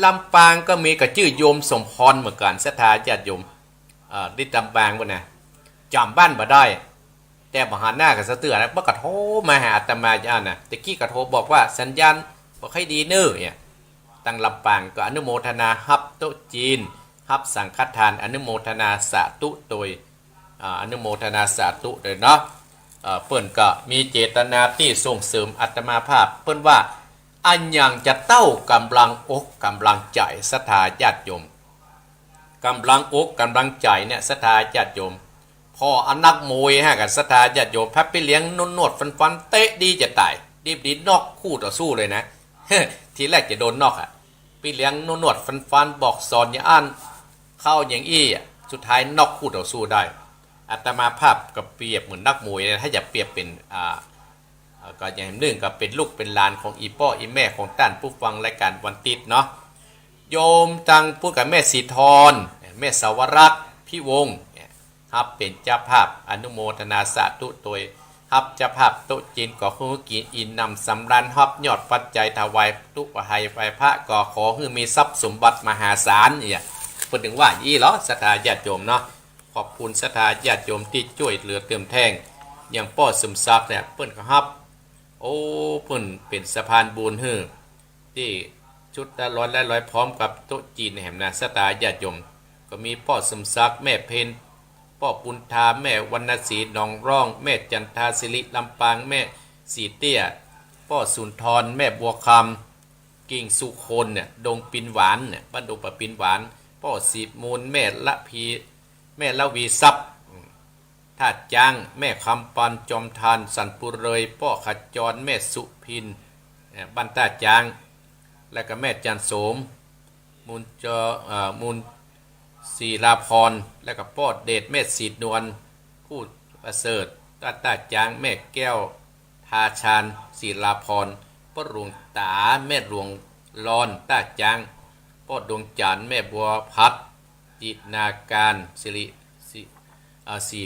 ลำปางก็มีก็จื้อโยมสมพรเหมือนกั๋น ศรัทธาญาติโยม อ่า ตี้ลำปางปู๊นนะ จ๋ำบ้านบ่ได้ แต่บ่หันหน้ากั๋นสักเตื้อนะ เปิ้นก็โทรมาหาอาตมาจาอั้นนะ ตะกี้ก็โทรบอกว่าสัญญาณบ่ค่อยดีเน่อเนี่ย ตางลำปางก็อนุโมทนาฮับโต๊ะจีน ฮับสังฆทาน อนุโมทนาสาธุตวย อ่า อนุโมทนาสาธุตวยเนาะ เอ่อ เปิ้นก็มีเจตนาตี้ส่งเสริมอาตมาภาพ เปิ้นว่า อะหยังจะเต้าก๋ำลังอกก๋ำลังใจ๋ ศรัทธาญาติโยม ก๋ำลังอกก๋ำลังใจ๋เนี่ย ศรัทธาญาติโยม ผ่ออะนักมวยฮะ กับศรัทธาญาติโยม พัดปี้เลี้ยงนวดๆ ฟันๆ เตะดีจะต๋าย ดีบดีน็อกคู่ต่อสู้เลยนะ ทีแรกจะโดนน็อกอะ ปี้เลี้ยงนวดๆ ฟันๆ บอกสอนอย่างอั้น เข้าอย่างอี้อะ สุดท้ายน็อกคู่ต่อสู้ได้ อาตมาภาพก็เปรียบเหมือนนักมวยนะ ถ้าจะเปรียบเป๋น อ่า เอ่อ ก็อย่างนึ่งก็เป๋นลูกเป๋นหลานของอี่ป้ออี่แม่ของต้านผู้ฟังรายก๋านวันติ๊ดเนาะ โยมตางปู๊นก็แม่สีทร แม่สาวรักษ์ พี่วงศ์เนี่ย ฮับเป๋นเจ้าภาพ อนุโมทนาสาธุตวย ฮับเจ้าภาพโต๊ะจีนก็คือกิ๋นอิ่มหนำสำราญ ฮับยอดปัจจัยถวายตุปัจจัยไหว้พระ ก็ขอหื้อมีทรัพย์สมบัติมหาศาลเนี่ย เปิ้นถึงว่าอี้เหรอ ศรัทธาญาติโยมเนาะ ขอบคุณศรัทธาญาติโยมตี้จ้วยเหลือเติมแท่ง อย่างป้อสมศักดิ์เนี่ย เปิ้นก็ฮับ โอ้ เปิ้นเป๋นสะพานบุญหื้อ ตี้ชุดละร้อยละร้อย พร้อมกับโต๊ะจีนแหมนะ ศรัทธาญาติโยม ก็มีป้อสมศักดิ์ แม่เพ็ญ ป้อปุณธา แม่วรรณศรี หนองร่อง แม่จันทาสิริ ลำปาง แม่สีเตี้ย ป้อสุนทร แม่บัวคำ กิ่งสุคนเนี่ย ดงปินหวานเนี่ย บ้านดงป่าปินหวาน ป้อสีมูล แม่ละพี แม่ละวีทรัพย์ อืม ท่าจ๊าง แม่คำปาน จอมธาร สันปุเรย ป้อขจร แม่สุพิน เอ่อ บ้านท่าจ๊าง แล้วก็แม่จันโสม มูลจอ เอ่อ มูลศิลาพร แล้วก็ป้อเดช แม่สีนวล ผู้ประเสริฐ บ้านท่าจ๊าง แม่แก้ว ทาชาญ ศิลาพร ป้อหลวงต๋า แม่หลวงลอน ท่าจ๊าง ป้อดวงจันทร์ แม่บัวพัด จิตนาการ สิริ สิ อ่า สี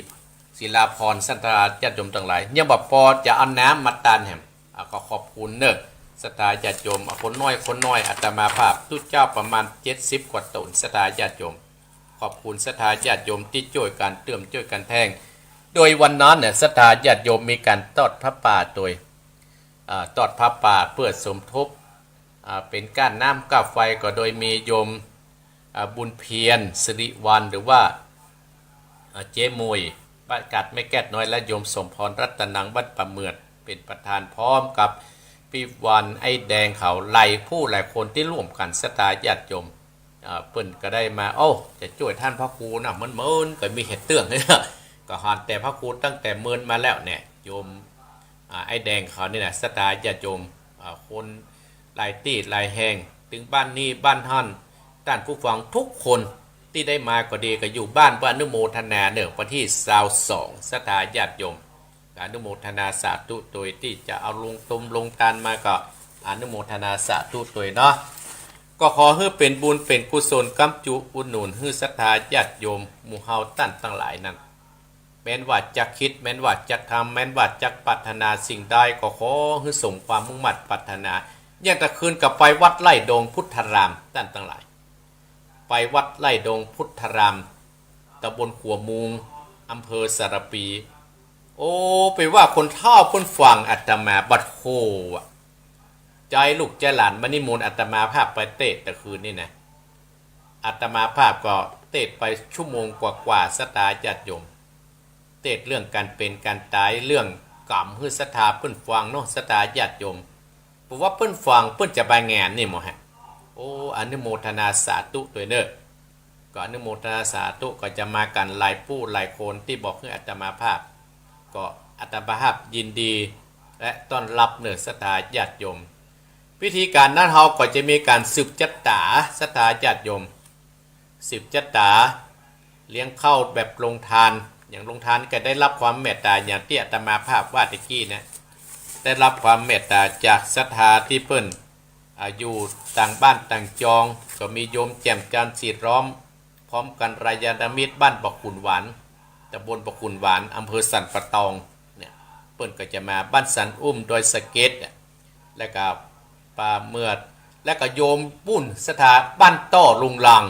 ศิลาภรณ์ ศรัทธาญาติโยมตังหลาย ยังบ่ปอจะเอาน้ำมาตานแหม อ่า ก็ขอบคุณเนอะ ศรัทธาญาติโยม อ่า คนน้อย คนน้อย อาตมาภาพตุ๊เจ้าประมาณเจ็ดสิบกว่าต๋น ศรัทธาญาติโยม ขอบคุณศรัทธาญาติโยมตี้จ้วยกั๋นเติมจ้วยกั๋นแทง โดยวันนั้นเนี่ย ศรัทธาญาติโยมมีก๋านตอดผ้าป่าโตย อ่า ตอดผ้าป่าเปื้อสมทบ อ่า เป๋นก้าน้ำก้าไฟ ก็โดยมีโยม อ่า บุญเพียร สิริวัลย์ หรือว่า อ่า เจ๊มวย บ้านกาดแม่แก้ดน้อย และโยมสมพร รัตนัง บ้านป่าเหมือด เป๋นประธาน พร้อมกับปี้วัน ไอ้แดง เขาหลายผู้หลายคนตี้ร่วมกั๋น ศรัทธาญาติโยม อ่า เปิ้นก็ได้มา โอ้ จะจ้วยต้านพระครูนะ เมินๆ ก็มีเหตุเตื้อง ก็หันแต่พระครูตั้งแต่เมินมาแล้วเนี่ย โยม อ่า ไอ้แดงเขานี่นะ ศรัทธาญาติโยม อ่า คนหลายตี้หลายแห่ง ตึงบ้านนี้บ้านหั้น ต้านผู้ฟังทุกคนตี้ได้มาก็ดี ก็อยู่บ้าน ก็อนุโมทนาเนอะ วันตี้ซาวสอง ศรัทธาญาติโยม ก็อนุโมทนาสาธุโตย ตี้จะเอาลงตมลงตานมาก็อนุโมทนาสาธุโตยเนาะ ก็ขอหื้อเป๋นบุญเป๋นกุศล ก๊ำจุอุดหนุนหื้อศรัทธาญาติโยมหมู่เฮาต้านตังหลายนั้น แม้นว่าจะกึ๊ด แม้นว่าจะทำ แม้นว่าจะปรารถนาสิ่งใด ก็ขอหื้อสมความมุ่งมั่นปรารถนา อย่างตะคืนก็ไปวัดไร่ดงพุทธาราม ต้านตังหลาย ไปวัดไร่ดงพุทธาราม ตำบลขัวมุง อำเภอสารภี โอ้ ไปว่าคนเฒ่าเปิ้นฟังอาตมาบัดโฮอะ ใจ๊ลูกใจ๊หลานมานิมนต์อาตมาภาพไปเตสน์ตะคืนนี่นะ อาตมาภาพก็เตสน์ไปชั่วโมงกว่าๆ ศรัทธาญาติโยม เตสน์เรื่องก๋านเป๋นก๋านต๋าย เรื่องกรรมหื้อศรัทธาเปิ้นฟังเนาะ ศรัทธาญาติโยม เพราะว่าเปิ้นฟังเปิ้นจะไปแหงนนี่หมดฮะ โอ้ อนุโมทนาสาธุโตยเนอะ ก็อนุโมทนาสาธุ ก็จะมากั๋นหลายผู้หลายคนตี้บอกหื้ออาตมาภาพ ก็อาตมาภาพยินดีและต้อนฮับเนอะ ศรัทธาญาติโยม พิธีก๋านนั้นเฮาก็จะมีก๋านสืบจะต๋า ศรัทธาญาติโยม สืบจะต๋า เลี้ยงข้าวแบบโฮงทาน อย่างโฮงทานก็ได้ฮับความเมตต๋า อย่างตี้อาตมาภาพว่าตะกี้เนี่ย ได้ฮับความเมตต๋าจากศรัทธาตี้เปิ้น อ่า อยู่ต่างบ้านต่างจอง ก็มีโยมแจ่มจันทร์ สีล้อม พร้อมกัลยาณมิตร บ้านบ่อขุนหวาน ตำบลบ่อขุนหวาน อำเภอสันป่าตองเนี่ย เปิ้นก็จะมา บ้านสันอุ้ม ดอยสะเก็ดเนี่ย แล้วก็ป่าเหมือด แล้วก็โยมปุ้นศรัทธาบ้านต้อลุงลัง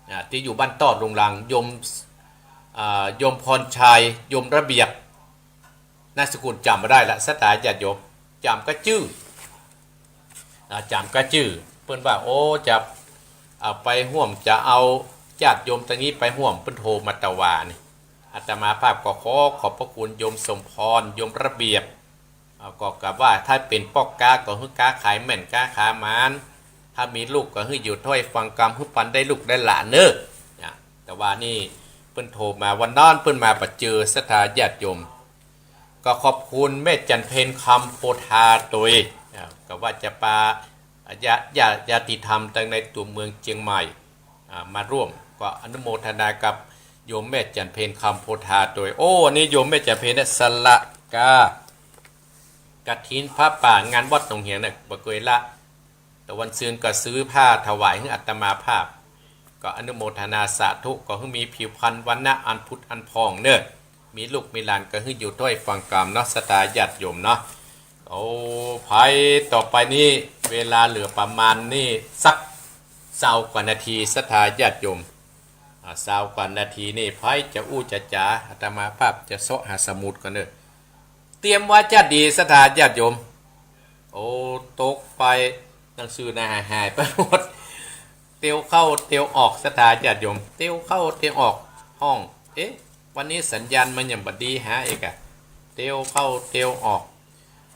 อ่า ตี้อยู่บ้านต้อลุงลัง โยม อ่า โยมพรชัย โยมระเบียบ นามสกุลจ๋ำบ่ได้ละ ศรัทธาญาติโยม จ๋ำก้าจื้อ อ่า จ๋ำก้าจื้อ เปิ้นว่า โอ้ จะ อ่า ไปฮ่วม จะเอาญาติโยมตางนี้ไปฮ่วม เปิ้นโทรมาตะวานี่ อาตมาภาพก็ขอขอบพระคุณโยมสมพร โยมระเบียบ อ่า ก็กะว่าถ้าเป๋นป้อก๊าก็หื้อก๊าขายแม่นก๊าขายหมาน ถ้ามีลูกก็หื้ออยู่ถ้อยฟังกำ หื้อปันได้ลูกได้หลานเนอะ อ่า ตะวานี่เปิ้นโทรมา วันนั้นเปิ้นมาบ่เจอ ศรัทธาญาติโยม ก็ขอบคุณแม่จันเพ็ญ คำโพธาโตย อ่า ก็ว่าจะปาญาติ ญาติ ญาติธรรมตังในตั๋วเมืองเจียงใหม่ อ่า มาร่วม ก็อนุโมทนากับโยมแม่จันเพ็ญ คำโพธาโตย โอ้ นี่โยมแม่จันเพ็ญเนี่ยสละกา กฐินผ้าป่างานวัดหนองเหียงเนี่ยบ่เกยละ แต่วันซืนก็ซื้อผ้าถวายหื้ออาตมาภาพ ก็อนุโมทนาสาธุ ก็หื้อมีผิวพรรณวรรณะอันผุดอันผ่องเนอะ มีลูกมีหลานก็หื้ออยู่ถ้อยฟังกำเนาะ ศรัทธาญาติโยมเนาะ โอ้ ไผต่อไปนี่ เวลาเหลือประมาณนี่สักซาวกว่านาที ศรัทธาญาติโยม อ่า ซาวกว่านาทีนี่ ไผจะอู้จะจ๋า อาตมาภาพจะเซาะหาสมุดก่อนเนอะ เตรียมว่าจะดี ศรัทธาญาติโยม โอ้ ตกไป หนังสือนะหาย หายไปหมด เตียวเข้าเตียวออก ศรัทธาญาติโยม เตียวเข้าเตียวออก ฮ้อง เอ๊ะ วันนี้สัญญาณมันยังบ่ดีหาอีกอะ เตียวเข้าเตียวออก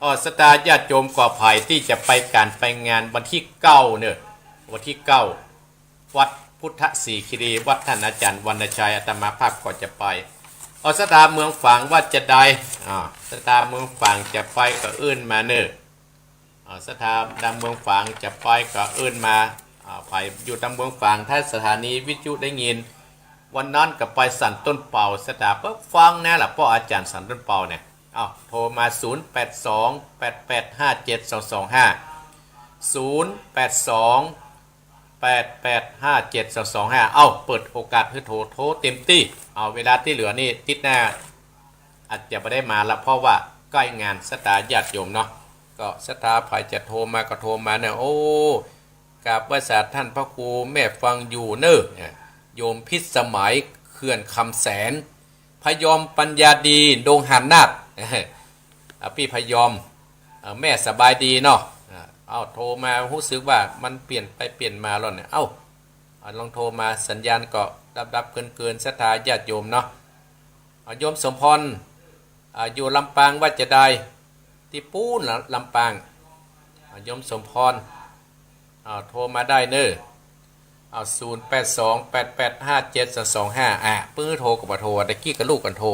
อ้อ ศรัทธาญาติโยม ก็ไผตี้จะไปก๋านไปงานวันตี้เก้าเนอะ วันตี้เก้า วัดพุทธศรีคีรี วัดต้านอาจ๋ารย์วรรณชัย อาตมาภาพก็จะไป อ้อ ศรัทธาเมืองฝางว่าจะใด อ่า ศรัทธาเมืองฝางจะไปก็เอิ้นมาเนอะ อ่า ศรัทธาตางเมืองฝางจะไปก็เอิ้นมา อ่า ไผอยู่ตางเมืองฝาง ถ้าสถานีวิทยุได้ยิน วันนั้นก็ไปสันต้นเปา ศรัทธาเปิ้นฟังนะละ ป้ออาจ๋ารย์สันต้นเปาเนี่ย อ้าว โทรมา ศูนย์แปดสอง แปดแปดห้าเจ็ดสองสองห้า ศูนย์แปดสอง แปดแปดห้าเจ็ดสองสองห้า เอ้า เปิดโอกาสหื้อโทร โทรเต็มตี้ เอาเวลาตี้เหลือนี่ ติ๊ดหน้า อาจจะบ่ได้มาละ เพราะว่าใก้งาน ศรัทธาญาติโยมเนาะ ก็ศรัทธาใผจะโทรมาก็โทรมาเน่อ โอ้ กราบไหว้สาท่านพระครู แม่ฟังอยู่เน่อ โยมพิสมัย เขื่อนคำแสน พยอมปัญญาดี ดงหานาด อ่ะ ปี้พยอม เอ่อ แม่สบายดีเนาะ อ่ะ เอ้า โทรมา ฮู้สึกว่ามันเปลี่ยนไปเปลี่ยนมาแล้วเนี่ย เอ้า อ่ะ ลองโทรมา สัญญาณก็ดับๆ เกินๆ ศรัทธาญาติโยมเนาะ อ่ะ โยมสมพร อ่ะ อยู่ลำปางว่าจะได้ ตี้ปู๊นละ ลำปาง อ่ะ โยมสมพร อ่ะ โทรมาได้เน่อ อ่ะ ศูนย์แปดสอง แปดแปดห้าเจ็ดสองสองห้า อ่ะ ปื้อโทรก็บ่โทร ตะกี้ก็ลูกกั๋นโทร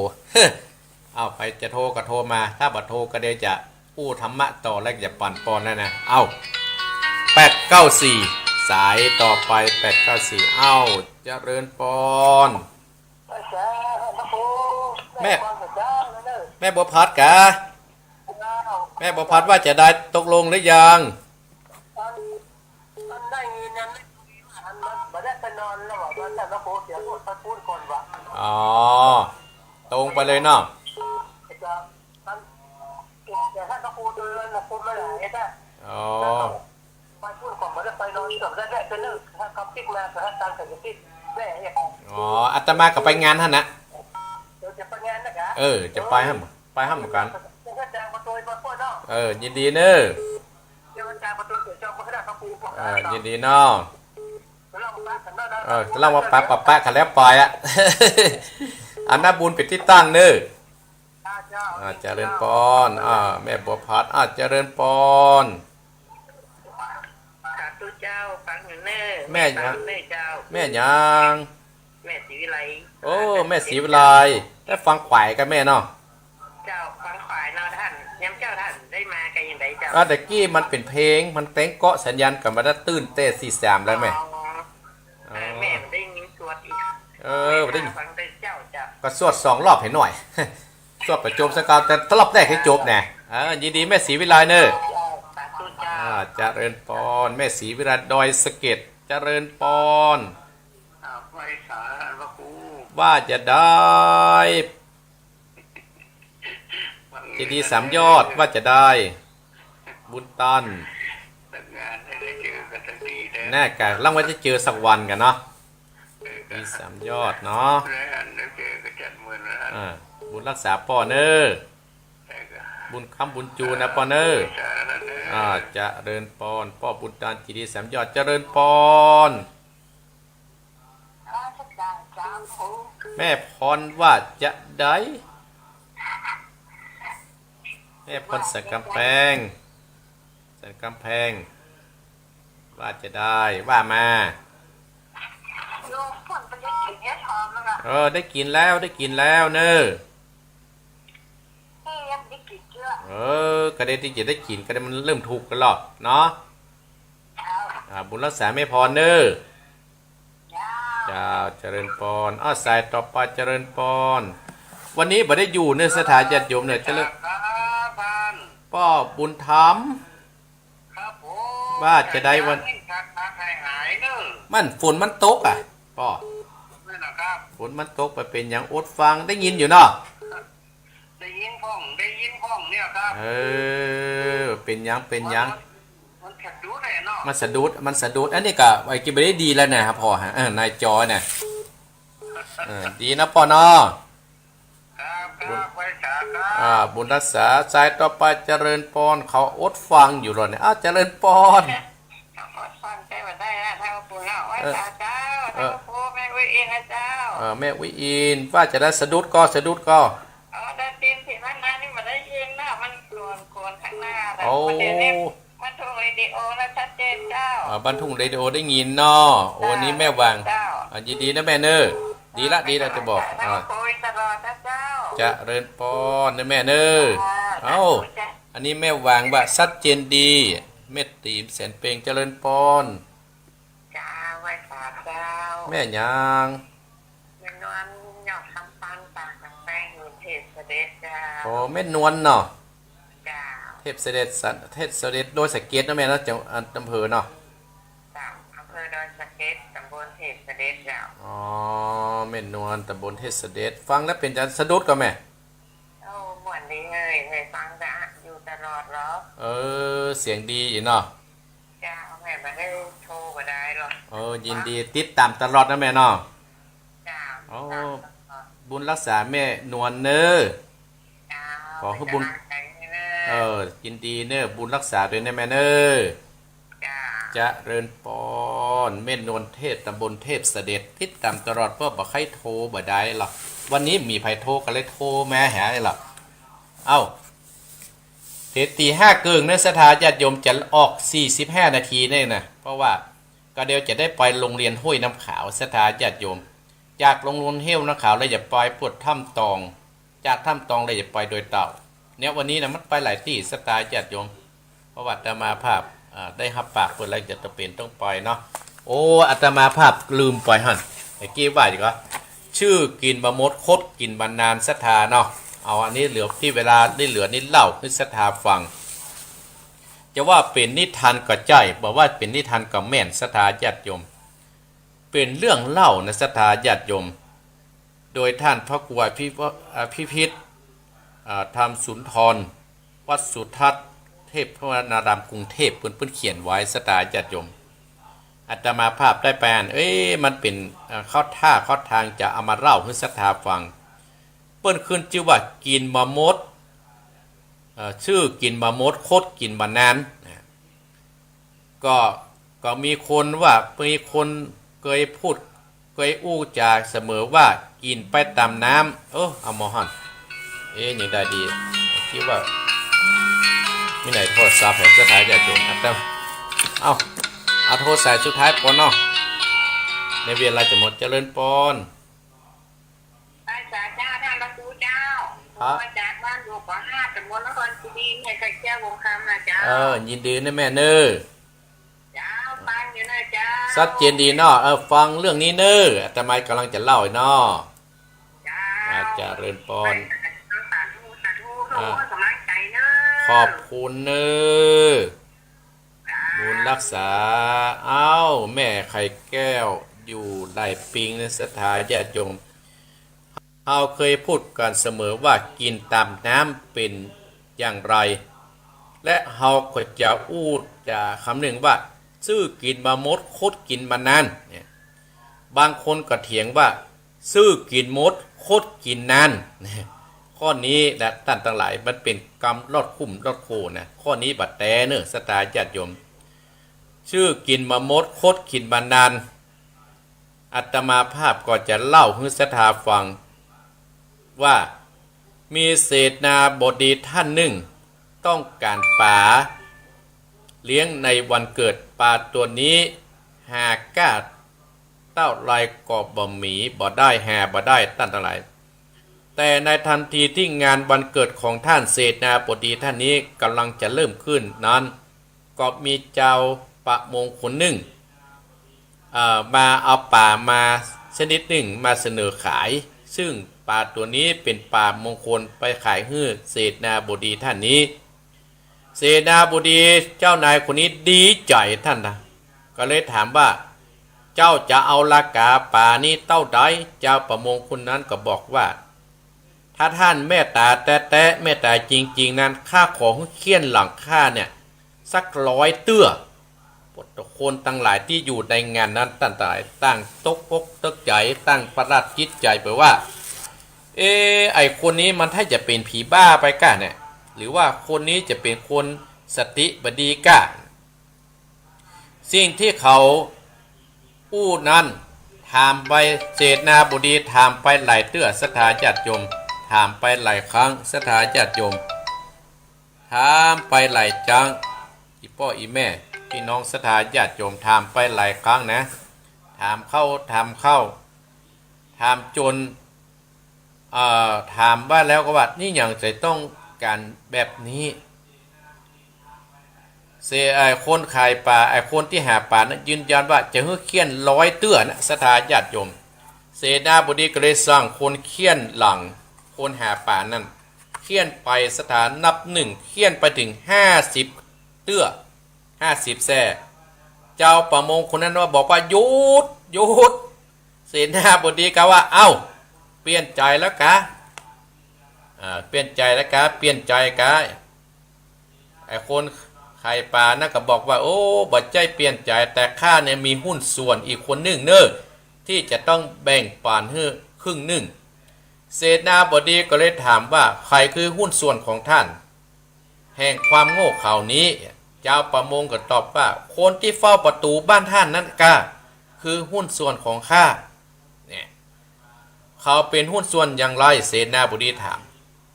เอ้า ใผจะโทรก็โทรมา ถ้าบ่โทรก็เดี๋ยวจะอู้ธรรมะต่อ แล้วจะปั่นป่วนแล้วนะ เอ้า แปดเก้าสี่ สายต่อไป แปดเก้าสี่ เอ้า เจริญปอน แม่ แม่บัวผัดกา แม่บัวผัดว่าจะได้ตกลงหรือยัง อ๋อ ตรงไปเลยเนาะ อ๋อ ไปปู๊นก่อน บ่ได้ไปนอน ก็ได้แวะไปนึ่อ ถ้าเขาปิ๊กมาก็ให้ตามเขาจะปิ๊กแวะเนี่ย อ๋อ อาตมาก็ไปงานหั้นนะ เดี๋ยวจะไปงานนะกะ เออ จะไปหั้น ไปหั้นเหมือนกั๋น เดี๋ยวจะจางประตูไปปู๊นเนาะ เออ ยินดีเน่อ เดี๋ยวจางประตูเดี๋ยวจองพระคณะพระครู เออ ยินดีเนาะ เดี๋ยวเรามาปะกั๋นเนาะ เออ เล่าว่าปะปะปะกันแล้วไปอะ อันนั้นบุญเป็นตี้ตั้งเน่อ อ่า เจริญปอน อ่า แม่บัวผัด อ่า เจริญปอน สาธุเจ้า ฟังอยู่เน่อ แม่หยัง ฟังเน่อเจ้า แม่หยัง แม่ศรีวิไล โอ้ แม่ศรีวิไล ได้ฟังขวายกับแม่เนาะ เจ้า ฟังขวายเนาะต้าน ยามเจ๊าต้านได้มากั๋นยังไงเจ้า อ่า ตะกี้มันเป๋นเพลง มันเป๋นเกาะสัญญาณกั๋นมาได้ตื้นแต่สี่สามแล้วแม่ อ๋อ เออ แม่บ่ได้ยินสวดอีก เออ บ่ได้ยิน ฟังแต่เจ๊าเจ้า ก็สวดสองรอบหื้อหน่อย สวดประจบสักกาว แต่รอบแรกหื้อจบแน่ เออ ยินดีแม่ศรีวิไลเน่อ สาธุเจ้า อ่า เจริญปอน แม่ศรีวิไล ดอยสะเก็ด เจริญปอน อ่า ไหว้สาพระครู ว่าจะได้ เจดีย์สามยอด ว่าจะได้ บุญตัน แต่งงานให้ได้เจอกันสักทีเถอะ แน่กะ หวังว่าจะเจอสักวันกั๋นเนาะ เออ เจดีย์สามยอดเนาะ แล้วอันได้เจอก็จัดเมินแล้ว อ่า บุญรักษาป้อเน่อ เออ บุญค้ำบุญจูนนะป้อเน่อ สาธุเน่อ อ่า เจริญปอน ป้อบุญตัน เจดีย์สามยอด เจริญปอน แม่พรว่าจะได้ แม่พรสันกำแพง สันกำแพง ว่าจะได้ ว่ามา โยมเปิ้นไปได้กิ๋นเห็ดหอมแล้วล่ะ เออ ได้กิ๋นแล้ว ได้กิ๋นแล้วเน่อ เอ้ย ยังได้กิ๋นเจื้อ เออ ก็ได้ตี้จะได้กิ๋น ก็ได้มันเริ่มถูกกั๋นแล้วเนาะ เจ้า อ่า บุญรักษาแม่พรเน่อ เจ้า เจ้า เจริญปอน อ้าว สายต่อไป เจริญปอน วันนี้บ่ได้อยู่เน่อ ศรัทธาญาติโยมเน่อ เจริญ ครับท่าน ป้อบุญธรรม ครับผม ว่าจะได้วัน อยากจะให้หายๆ เน่อ มันฝนมันตกอะ ป้อ นั่นนะครับ ฝนมันตกไปเป๋นหยังอดฟัง ได้ยินอยู่เนาะ ได้ยินพ่อง ได้ยินพ่องเนี่ยครับ เออ เป๋นหยัง เป๋นหยัง มันสะดุดเลยเนาะ มันสะดุด มันสะดุด อันนี้ก็ไอ้กินไปได้ดีแล้วนะครับพ่อฮะ เออ ในจอเนี่ย เออ ดีนะป้อเนาะ ครับ บุญ ครับ ไหว้สาครับ อ่า บุญรักษา สายต่อไป เจริญปอน เขาอดฟังอยู่แล้วเนี่ย อ้าว เจริญปอน อดฟังใจ้บ่ได้นะ ท่านพระครูเนาะ ไหว้สาเจ้า เออ ท่านพระครู แม่อุ๊ยอินนะเจ้า เออ แม่อุ๊ยอิน ว่าจะได้สะดุดก่อ สะดุดก่อ อ๋อ ได้ยินเสียงข้างหน้านี่บ่ได้ยินนะ มันโกนๆ ข้างหน้า โอ้ มันเดี๋ยวนี้ บ้านทุ่งเรดิโอนะ ชัดเจนเจ้า อ่า บ้านทุ่งเรดิโอได้ยินเนาะ โอ้ อันนี้แม่หว่าง เจ้า อ่า ยินดีนะแม่เน่อ ดีละ ดีละ จะบอก อ่า โอ้ย ตลอดนะเจ้า เจริญปอนนะแม่เน่อ อ่า เอ้า สาธุจ้ะ อันนี้แม่หว่างว่าชัดเจนดี แม่ตี๋มแสนเปง เจริญปอน จ้า ไหว้สาเจ้า แม่หยัง แม่นวล ยอดคำปัน ปากน้ำแป้ง อยู่เทพเสด็จเจ้า โอ้ แม่นวลเนาะ เจ้า เทพเสด็จสัน เทพเสด็จดอยสะเก็ดเนาะแม่เนาะ จัง อ่า อำเภอเนาะ เจ้า อำเภอดอยสะเก็ด ตำบลเทพเสด็จเจ้า อ๋อ แม่นวล ตำบลเทพเสด็จ ฟังแล้วเป๋นจะสะดุดก่อแม่ โอ้ สียงแม่ฟังกะอยู่ตลอดหรอ เออ เสียงดีอีกเนาะ เจ้า แม่บ่ได้โทรบ่ได้หรอก เออ ยินดีติดต๋ามตลอดนะแม่เนาะ เจ้า โอ้ ติดต๋ามตลอด บุญรักษาแม่นวลเน่อ เจ้า ขอหื้อบุญ เป๋นก๋ำลังใจ๋หื้อเน่อ เออ ยินดีเน่อ บุญรักษาตวยเน่อแม่เน่อ เจ้า เจริญปอน แม่นวลเทพ ตำบลเทพเสด็จ ติดต๋ามตลอด เพราะบ่ใค่โทรบ่ได้หรอก วันนี้มีใผโทรก็เลยโทรมาหาหรอก เอ้า เดี๋ยวตี๋ห้าเกิ่งเน่อ ศรัทธาญาติโยม จะออกสี่สิบห้านาทีเนี่ยนะ เพราะว่าก็เดี๋ยวจะได้ไปโรงเรียนห้วยน้ำขาว ศรัทธาญาติโยม จากโรงเรียนห้วยน้ำขาวแล้วจะไปปวดถ้ำตอง จากถ้ำตองแล้วจะไปดอยเต่า เนี่ยวันนี้นะมันไปหลายตี้ ศรัทธาญาติโยม เพราะว่าอาตมาภาพ อ่า ได้ฮับปากเปิ้นแล้วจะจำเป๋นต้องไปเนาะ โอ้ อาตมาภาพลืมไปหั้น เมื่อกี้ว่าอยู่ก็ ชื่อกิ๋นบ่หมด คดกิ๋นบ่นาน ศรัทธาเนาะ เอาอันนี้เหลือตี้เวลาได้เหลือนี้เล่าหื้อศรัทธาฟัง จะว่าเป๋นนิทานก็ใจ้ บ่ว่าเป๋นนิทานก็แม่น ศรัทธาญาติโยม เป๋นเรื่องเล่านะ ศรัทธาญาติโยม โดยท่านพระครูอภิว- อภิพิธ อ่า ธรรมสุนทร วัดสุทัศน์ เทพวนาราม กรุงเทพฯ เปิ้น เปิ้นเขียนไว้ ศรัทธาญาติโยม อาตมาภาพได้ไปอ่าน เอ๊ะ มันเป๋น อ่า เข้าท่าเข้าทางจะเอามาเล่าหื้อศรัทธาฟัง เปิ้นขึ้นจื้อว่ากิ๋นบ่หมด เอ่อ ชื่อกิ๋นบ่หมด คดกิ๋นบ่นาน นะ ก็ ก็มีคนว่า มีคนเกยพูด เกยอู้จาเสมอว่ากิ๋นไปต๋ามน้ำ เออ เอาหมอหัน เอ๊ะ ยังได้ดี คิดว่า มีไหนโทรศัพท์แห่งศรัทธาญาติโยม อ่ะ แต่ เอ้า เอาโทรสายสุดท้ายปอนเนาะ ในเวลาจะหมด เจริญปอน พระอาจารย์เจ้า ท่านพระครูเจ้า ครับ ผมมาจากบ้านหลวงป่าห้า ตำบลนครคีรี แม่ไข่แก้ว วงศ์คำนะเจ้า เออ ยินดีนะแม่เน่อ เจ้า ฟังอยู่นะเจ้า ชัดเจนดีเนาะ เออ ฟังเรื่องนี้เน่อ อาตมากำลังจะเล่าเนาะ เจ้า อ่า เจริญปอน สาธุ สาธุ อ่า ขอบคุณเน่อ ขอบคุณเน่อ บุญรักษา เอ้า แม่ไข่แก้ว อยู่ไหล่ปิงนะ ศรัทธาญาติโยม เฮาเคยพูดกันเสมอว่ากิ๋นต๋ามน้ำเป๋นอย่างไร และเฮาก็จะอู้จะกำนึ่งว่า ซื่อกิ๋นบ่หมด คดกิ๋นบ่นาน เนี่ย บางคนก็เถียงว่า ซื่อกิ๋นหมด คดกิ๋นนาน ข้อนี้นะต้านตังหลาย มันเป๋นกำลอดคุ้มลอดโคนะ ข้อนี้บ่แต๊เน่อ ศรัทธาญาติโยม ซื่อกิ๋นบ่หมด คดกิ๋นบ่นาน อาตมาภาพก็จะเล่าหื้อศรัทธาฟัง ว่ามีเสนาบดีท่านนึ่ง ต้องก๋านป๋าเลี้ยงในวันเกิด ป๋าตั๋วนี้หาก้าเต้าใดก็บ่มี บ่ได้ หาบ่ได้ ต้านตังหลาย แต่ในทันทีตี้งานวันเกิดของต้านเสนาบดีท่านนี้ก่ำลังจะเริ่มขึ้นนั้น ก็มีจาวประมงคนนึ่ง เอ่อ มาเอาป๋ามาชนิดนึ่งมาเสนอขาย ซึ่งป๋าตั๋วนี้เป๋นป๋ามงคลไปขายหื้อเสนาบดีท่านนี้ เสนาบดีเจ้านายคนนี้ดีใจ๋ต้านนะ ก็เลยถามว่า เจ้าจะเอาราคาป๋านี้เต้าใด จาวประมงคนนั้นก็บอกว่า ถ้าต้านเมตต๋าแต๊ๆ เมตต๋าจริงๆ นั้น ข้าขอหื้อเฆี่ยนหลังข้าเนี่ย สักร้อยเตื้อ คนตังหลายตี้อยู่ในงานนั้นต้านตังหลายต่างตกอกตกใจ๋ ต่างประหลาดจิตใจ๋ไปว่า เอ๊ะ ไอ้คนนี้มันถ้าจะเป๋นผีบ้าไปก้าเนี่ย หรือว่าคนนี้จะเป๋นคนสติบ่ดีก้า สิ่งตี้เขาอู้นั้น ถามไป เสนาบดีถามไปหลายเตื้อ ศรัทธาญาติโยม ถามไปหลายครั้ง ศรัทธาญาติโยม ถามไปหลายจั๊ง อี่ป้ออี่แม่ ปี้น้องศรัทธาญาติโยม ถามไปหลายครั้งนะ ถามเข้า ถามเข้า ถามจ๋น เอ่อ ถามว่าแล้วก็ว่า นี่หยังจะต้องก๋านแบบนี้ เส ไอ้คนขายป๋า ไอ้คนตี้หาป๋านั้นยืนยันว่าจะหื้อเฆี่ยนร้อยเตื้อนะ ศรัทธาญาติโยม เสนาบดีก็เลยสั่งคนเฆี่ยนหลัง คนหาป๋านั้น เฆี่ยนไป ศรัทธา นับนึ่ง เฆี่ยนไปเถิงห้าสิบเตื้อ ห้าสิบแส้ จาวประมงคนนั้นว่า บอกว่า หยุด หยุด เสนาบดีก็ว่า เอ้า เปลี่ยนใจ๋แล้วกา อ่า เปลี่ยนใจ๋แล้วกา เปลี่ยนใจ๋กา ไอ้คนขายป๋านั้นก็บอกว่า โอ้ บ่ใจ้เปลี่ยนใจ๋ แต่ข้าเนี่ยมีหุ้นส่วนอีกคนนึ่งเน่อ ตี้จะต้องแบ่งปันหื้อครึ่งนึ่ง เสนาบดีก็เลยถามว่า ใผคือหุ้นส่วนของต้าน แห่งความโง่เขลานี้ จาวประมงก็ตอบว่า คนตี้เฝ้าประตู๋บ้านต้านนั้นกา คือหุ้นส่วนของข้า เนี่ย เขาเป๋นหุ้นส่วนอย่างไร เสนาบดีถาม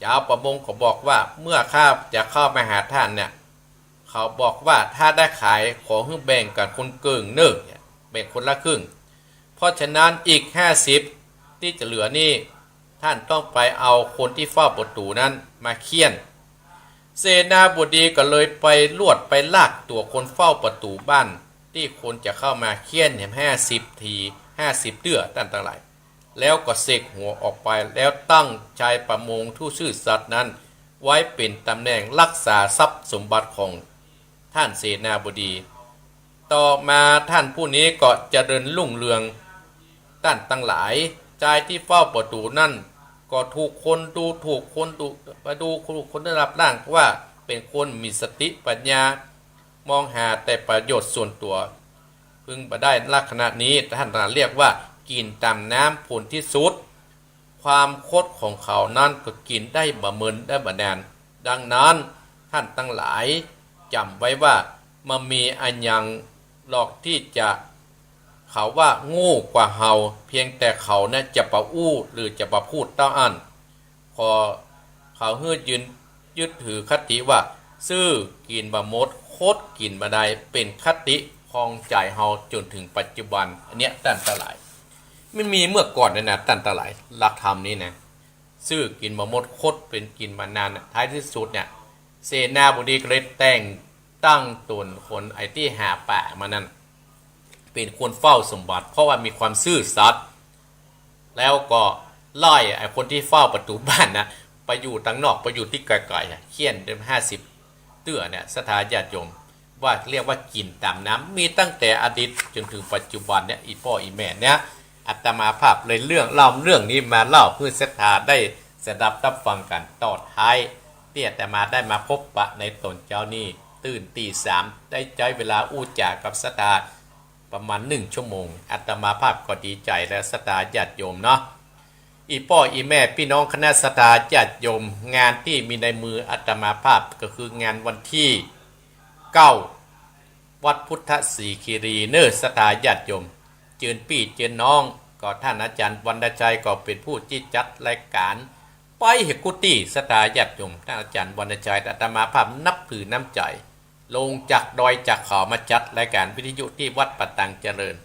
จาวประมงก็บอกว่า เมื่อข้าจะเข้ามาหาต้านเนี่ย เขาบอกว่า ถ้าได้ขายขอหื้อแบ่งกั๋นคนเกิ่งเน่อ แบ่งคนละครึ่ง เพราะฉะนั้นอีกห้าสิบตี้จะเหลือนี่ ต้านต้องไปเอาคนตี้เฝ้าประตู๋นั้นมาเฆี่ยน เสนาบดีก็เลยไปลวดไปลากตั๋วคนเฝ้าประตู๋บ้านตี้คนจะเข้ามาเฆี่ยนแหมห้าสิบที ห้าสิบเตื้อต้านตังหลาย แล้วก็เสกหัวออกไป แล้วตั้งจาวประมงผู้ซื่อสัตย์นั้นไว้เป๋นต๋ำแหน่งรักษาทรัพย์สมบัติของต้านเสนาบดี ต่อมาต้านผู้นี้ก็เจริญรุ่งเรืองต้านตังหลาย จายตี้เฝ้าประตู๋นั้นก็ถูกคนดูถูกคนดู มาดูถูกคนระดับล่างว่าเป๋นคนมีสติปัญญา มองหาแต่ประโยชน์ส่วนตั๋ว พึงบ่ได้ลักษณะนี้ ต้านตังหลายเรียกว่ากิ๋นต๋ามน้ำผลที่สุด ความคดของเขานั้นก็กิ๋นได้บ่เมินได้บ่นาน ดังนั้นต้านตังหลายจ๋ำไว้ว่า บ่มีอะหยังหรอกตี้จะ เขาว่าโง่กว่าเฮา เพียงแต่เขานั้นจะบ่อู้หรือจะบ่พูดเต้าอั้น ขอเขาหื้อยืน ยึดถือคติว่า ซื่อกิ๋นบ่หมด คดกิ๋นบ่ได้ เป๋นคติครองใจ๋เฮาจ๋นเถิงปัจจุบัน อันเนี้ยต้านตังหลาย มันมีเมื่อก่อนเนี่ยนะ ต้านตังหลาย หลักธรรมนี้นะ ซื่อกิ๋นบ่หมด คดเป๋นกิ๋นบ่นานน่ะ ท้ายที่สุดเนี่ย เสนาบดีก็เลยแต่งตั้งต๋นคนไอ้ตี้หาป๋ามานั้น เป๋นคนเฝ้าสมบัติ เพราะว่ามีความซื่อสัตย์ แล้วก็ไล่ไอ้คนตี้เฝ้าประตู๋บ้านนะ ไปอยู่ตังนอก ไปอยู่ตี้ไก๋ๆ อะ เฆี่ยนได้ห้าสิบเตื้อเนี่ย ศรัทธาญาติโยม ว่าเรียกว่ากิ๋นต๋ามน้ำ มีตั้งแต่อดีตจ๋นเถิงปัจจุบันเนี่ย อี่ป้ออี่แม่เนี่ย อาตมาภาพเลยเรื่อง เล่าเรื่องนี้มาเล่าหื้อศรัทธาได้สดับรับฟังกั๋น ต่อท้ายตี้อาตมาได้มาพบปะในต๋อนเจ๊านี้ ตื่นตีสาม ได้ใจ๊เวลาอู้จ๋ากับศรัทธาประมาณนึ่งชั่วโมง อาตมาภาพก็ดีใจ๋แล้ว ศรัทธาญาติโยมเนาะ อี่ป้ออี่แม่ปี้น้องคณะศรัทธาญาติโยม งานตี้มีในมืออาตมาภาพก็คืองานวันตี้เก้า วัดพุทธสีคีรีเน่อ ศรัทธาญาติโยม เจิญปี้เจิญน้อง ก็ต้านอาจ๋ารย์วรรณชัยก็เป๋นผู้ตี้จัดรายก๋าน ไปหื้อกู้ตี้ ศรัทธาญาติโยม ต้านอาจ๋ารย์วรรณชัย อาตมาภาพนับถือน้ำใจ๋ ลงจากดอยจากเขามาจัดรายก๋านวิทยุตี้วัดป่าตังเจริญ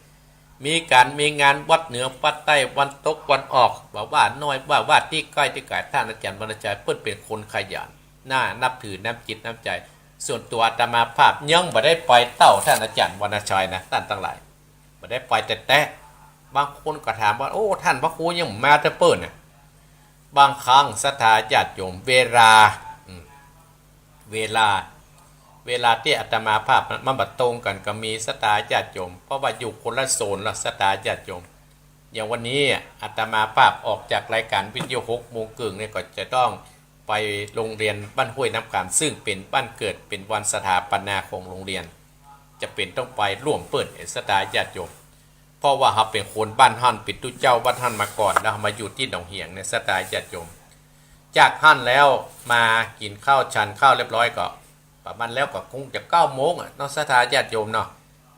มีก๋านมีงานวัดเหนือวัดใต้ วันตกวันออก บ่าว่าน้อยบ่าว่าตี้ใก้ตี้ไก๋ ต้านอาจ๋ารย์วรรณชัยเปิ้นเป๋นคนขยัน น่านับถือน้ำจิตน้ำใจ๋ ส่วนตั๋วอาตมาภาพยังบ่ได้ไปเต้าต้านอาจ๋ารย์วรรณชัยนะ ต้านตังหลาย บ่ได้ไปแต๊ๆ บางคนก็ถามว่า โอ้ ต้านพระครูยังบ่มาเตื้อเปิ้นน่ะ บางครั้งศรัทธาญาติโยม เวลา อืม เวลา เวลาตี้อาตมาภาพมันบ่ตรงกั๋นก็มี ศรัทธาญาติโยม เพราะว่าอยู่คนละโซนละ ศรัทธาญาติโยม อย่างวันนี้อาตมาภาพออกจากรายก๋านวิทยุหกโมงเกิ่งเนี่ย ก็จะต้องไปโรงเรียนบ้านห้วยน้ำคำ ซึ่งเป๋นบ้านเกิด เป๋นวันสถาปนาของโรงเรียน จะเป๋นต้องไปร่วมเปิ้น ศรัทธาญาติโยม เพราะว่าเฮาเป๋นคนบ้านหั้น เป๋นตุ๊เจ้าวัดหั้นมาก่อน แล้วเฮามาอยู่ตี้หนองเหียงเนี่ย ศรัทธาญาติโยม จากหั้นแล้วมากิ๋นข้าวฉันข้าวเรียบร้อยก็ ประมาณแล้วก็คงจะเก้าโมงอะเนาะ ศรัทธาญาติโยมเนาะ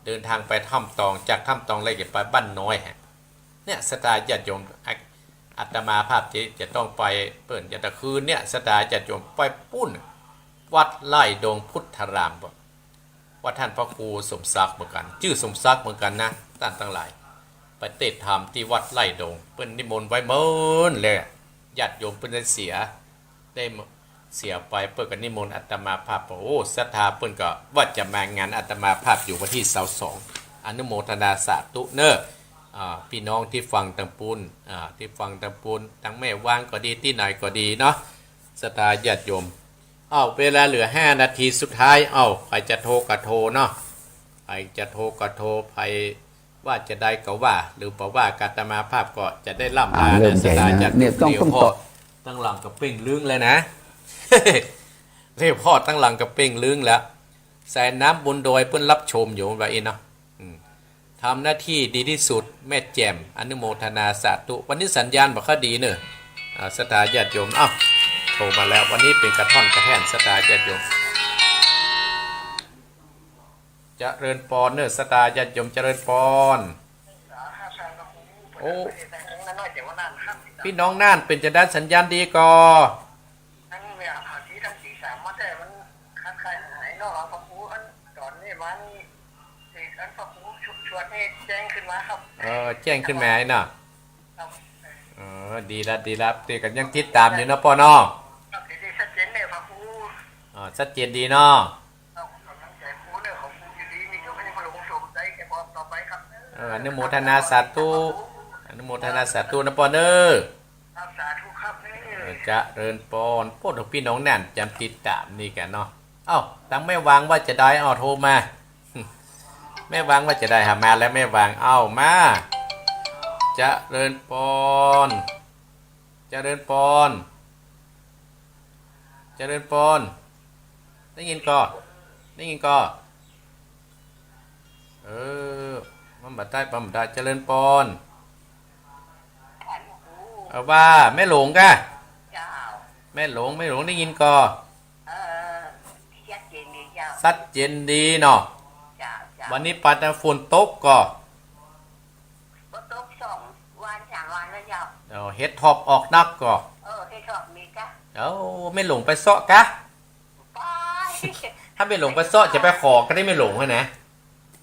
เดินทางไปถ้ำตอง จากถ้ำตองแล้วจะไปบ้านน้อยฮะ เนี่ย ศรัทธาญาติโยม อา- อาตมาภาพจะ- จะต้องไปเปิ้น จะตะคืนเนี่ย ศรัทธาญาติโยม ไปปู๊น วัดไร่ดงพุทธาราม วัดต้านพระครูสมศักดิ์เหมือนกั๋น จื้อสมศักดิ์เหมือนกั๋นนะ ต้านตังหลาย ไปเตศน์ธรรมตี้วัดไร่ดง เปิ้นนิมนต์ไว้เมินเลย ญาติโยมเปิ้นได้เสีย ได้เสียไป เปิ้นก็นิมนต์อาตมาภาพ โอ้ ศรัทธาเปิ้นก็ว่าจะมางานอาตมาภาพอยู่วันตี้ซาวสอง อนุโมทนาสาธุเน่อ อ่า ปี้น้องตี้ฟังตังปู๊น อ่า ตี้ฟังตังปู๊น ตังแม่วางก็ดี ตี้ไหนก็ดีเนาะ ศรัทธาญาติโยม เอ้า เวลาเหลือห้านาทีสุดท้าย เอ้า ใผจะโทรก็โทรเนาะ ใผจะโทรก็โทร ใผว่าจะใดก็ว่า หรือบ่ว่ากับอาตมาภาพก็จะได้ล่ำลา อ่า เริ่ม นะ ศรัทธาญาติโยม เนี่ย ต้อง เดี๋ยว ต้อง พ่อ ต่อ ตังหลังก็เป่งลึงแล้วนะ เรียกพ่อตังหลังก็เป่งลึงแล้ว สายน้ำบนดอยเปิ้นรับชมอยู่ว่าอี้เนาะ อืม ทำหน้าที่ดีที่สุด แม่แจ่ม อนุโมทนาสาธุ วันนี้สัญญาณบ่ค่อยดีเนอะ อ่า ศรัทธาญาติโยม เอ้า โทรมาแล้ว วันนี้เป๋นกระท่อนกระแท่น ศรัทธาญาติโยม เจริญปอนเนอะ ศรัทธาญาติโยม เจริญปอน โอ้ ปี้น้องน่านเป๋นจะได้สัญญาณดีก่อ ทั้งเนี่ย ภาษีทั้งสี่สามมาแต่มันขาดขายหายเนาะ พระครูอันตอนนี้มานี่ เอกอันพระครูชวนให้แจ้งขึ้นมาครับ เออ แจ้งขึ้นมาให้เนาะ ครับ เออ ดีละ ดีละ เดี๋ยวก็ยังติดต๋ามอยู่เนาะป้อเนาะ ครับ เดี๋ยวนี้ชัดเจนเนี่ยพระครู อ๋อ ชัดเจนดีเนาะ ครับ ขอบคุณใจครูเนี่ย ขอบคุณอยู่ดี มีเจ้าพระยาพระองค์ทรงใจแก่พรต่อไปครับ เออ อนุโมทนาสาธุ อนุโมทนาสาธุนะป้อเนอะ ครับ สาธุครับ เออ เจริญปอน โอ้ ปี้น้องน่านจำติดต๋ามนี่กั๋นเนาะ เอ้า ตังแม่วางว่าจะได้ เอ้า โทรมา แม่วางว่าจะได้ หามาแล้วแม่วาง เอ้า มา เจริญปอน เจริญปอน เจริญปอน ได้ยินก่อ ได้ยินก่อ เออ มันบ่ได้ มันบ่ได้ เจริญปอน เออ ว่าแม่หลงกะ เจ้า แม่หลง แม่หลงได้ยินก่อ เออ ชัดเจนดีเจ้า ชัดเจนดีเนาะ เจ้า เจ้า วันนี้ปัดฝนตกก่อ บ่ตกสองวันสามวันแล้วเจ้า เออ เห็ดถอบออกนักก่อ เออ เห็ดถอบมีกะ เอ้า แม่หลงไปเซาะกะ ไป ถ้าแม่หลงไปเซาะจะไปขอก็ได้แม่หลงอะนะ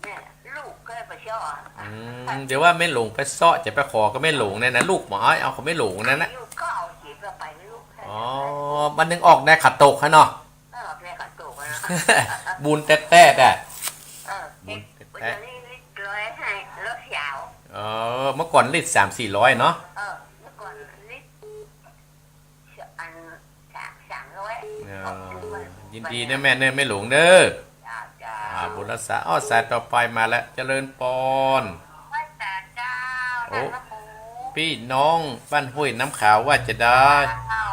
เนี่ย ลูกก็ไปเซาะอะ อืม เดี๋ยวว่าแม่หลงไปเซาะจะไปขอก็แม่หลงเนี่ยนะ ลูกหมอเอาของแม่หลงนั่นนะ ลูกก็เอาจีบเราไปลูก อ๋อ มันนึงออกในขันโตกฮะเนาะ เออ ในขันโตกอะนะ บุญแต๊ๆ อ่ะ เออ บุญแต๊ๆ เดี๋ยวนี้ลิตรร้อยให้รถยาว เออ เมื่อก่อนลิตรสามสี่ร้อยเนาะ เออ เมื่อก่อนลิตร อันสาม สามร้อย เออ ขอบคุณมาก ยินดีนะแม่เนอะ แม่หลงเนอะ จ้า จ้า อ่า บุญรักษา อ้อ สายต่อไปมาแล้ว เจริญปอน ไหว้สาเจ้า โอ้ ท่านพระครู ปี้น้องบ้านห้วยน้ำขาวว่าจะได้ เจ้า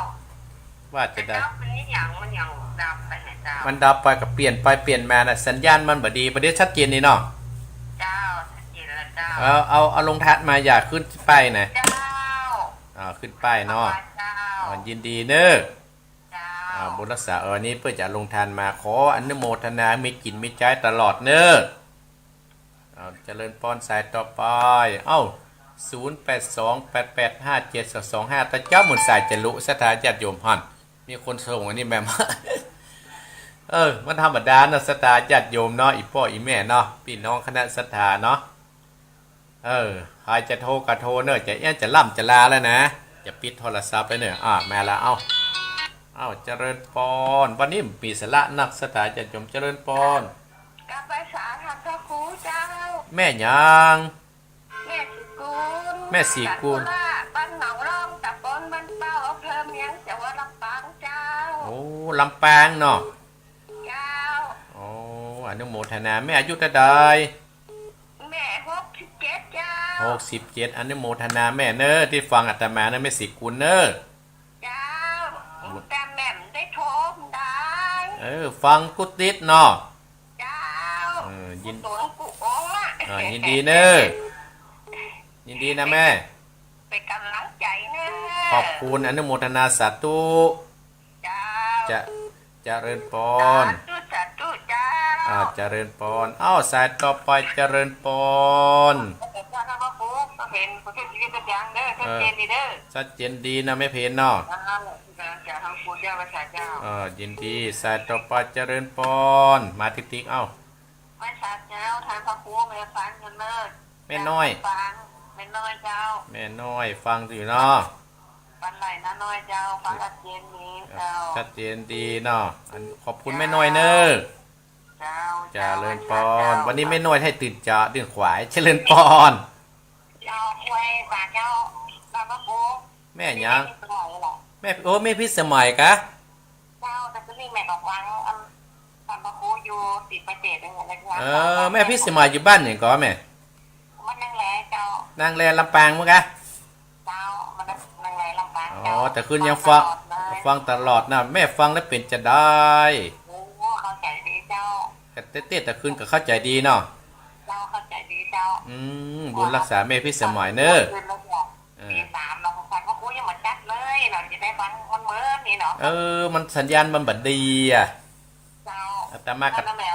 ว่าจะได้ เจ้า มันนี่หยัง มันหยังดับไปเนี่ยเจ้า มันดับไปก็เปลี่ยนไปเปลี่ยนมานะ สัญญาณมันบ่ดี บ่ดี ชัดเจนนี่เนาะ เจ้า ชัดเจนแล้วเจ้า เอา เอา เอาโรงทานมา อย่าขึ้นป้ายนะ เจ้า อ่า ขึ้นป้ายเนาะ เจ้า อ่า ยินดีเนอะ เจ้า อ่า บุญรักษา เออ นี่เปิ้นจะลงทานมา ขออนุโมทนา มีกิ๋นมีใจ๊ตลอดเนอะ อ่า เจริญปอน สายต่อไป เอ้า ศูนย์แปดสอง แปดแปดห้า เจ็ดสองสองห้า ตะเจ๊าเหมือนสายจะลุ ศรัทธาญาติโยมหั่น มีคนส่งอันนี้มา เออ มันธรรมดาเนาะ ศรัทธาญาติโยมเนาะ อี่ป้ออี่แม่เนาะ ปี้น้องคณะศรัทธาเนาะ เออ ใผจะโทรก็โทรเนอะ จะเอี้ยนจะล่ำจะลาแล้วนะ จะปิดโทรศัพท์แล้วเนอะ อ่ะ มาละ เอ้า เอ้า เจริญปอน วันนี้มีสาระนัก ศรัทธาญาติโยม เจริญปอน กราบไหว้สาท่านพระครูเจ้า แม่หยัง แม่ศรีกุล แม่ศรีกุล จากโคราช บ้านหนองล่อง ตำบลบ้านเป้า อำเภอเมือง จังหวัดลำปางเจ้า โอ้ ลำปางเนาะ เจ้า โอ้ อนุโมทนา แม่อายุเต้าใด แม่หกสิบเจ็ดเจ้า หกสิบเจ็ด อนุโมทนาแม่เนอะ ตี้ฟังอาตมาเนอะ แม่ศรีกุลเนอะ เจ้า บุญ แต่แม่บ่ได้โทรได้ เออ ฟังกู้ติดเนาะ เจ้า เออ ยิน กู้ต๋นกู้องค์อะ อ่า ยินดีเนอะ ยินดีนะแม่ เป๋นก๋ำลังใจ๋เนอะ ขอบคุณ อนุโมทนาสาธุ เจ้า จะ เจริญปอน สาธุ สาธุเจ้า อ่า เจริญปอน เอ้า สายต่อไป เจริญปอน เจ้า ท่านพระครู ก็เป๋นผู้ช่วยชีวิตกระจ่างเด้อ ชัดเจนดีเด้อ เออ ชัดเจนดีนะแม่เพญเนาะ เจ้า เจ้า เจ้า เออ ยินดี สายต่อไป เจริญปอน มาติ๊กๆ เอ้า ไหว้สาเจ้า ท่านพระครู แม่ฟังอยู่เนอะ แม่น้อย ฟัง แม่น้อยเจ้า แม่น้อย ฟังอยู่เนาะ วันไหนนะน้อยเจ้า ฟังชัดเจนดีเจ้า ชัดเจนดีเนาะ อัน ขอบคุณแม่น้อยเนอะ เจ้า เจริญปอน เจ้า วันนี้แม่น้อยหื้อตื่นจ๋า ตื่นขวาย เจริญปอน เจ้า ไหว้สาเจ้า ท่านพระครู แม่หยัง แม่พิสมัยเหรอ แม่ โอ้ แม่พิสมัยกะ เจ้า แต่ตอนนี้แม่ก็ฟัง อัน ท่านพระครูอยู่ศรีสะเกษนั่นแหละเจ้า เออ แม่พิสมัยอยู่บ้านหยังก่อแม่ บ้านนางแลเจ้า นางแลลำปางมั้งกะ เจ้า บ้านนางแลลำปาง อ๋อ เจ้า อ๋อ ต๋ะคืนยังฟัง ฟังตลอดเลย ฟังตลอดนะ แม่ฟังแล้วเป๋นจาใด โอ้ เข้าใจ๋ดีเจ้า แต่เต๊อะ ต๋ะคืนก็เข้าใจ๋ดีเนาะ เจ้า เข้าใจ๋ดีเจ้า อืม บุญรักษาแม่พิสมัยเน่อ คืนแล้วเนี่ย เออ ตีสามเนาะ ของขวัญพระครูยังบ่จัดเลยเนาะ จะได้ฟังมันเมินนี่เนาะ เออ มันสัญญาณมันบ่ดีอะ เจ้า อาตมาก็ นั่นแหละ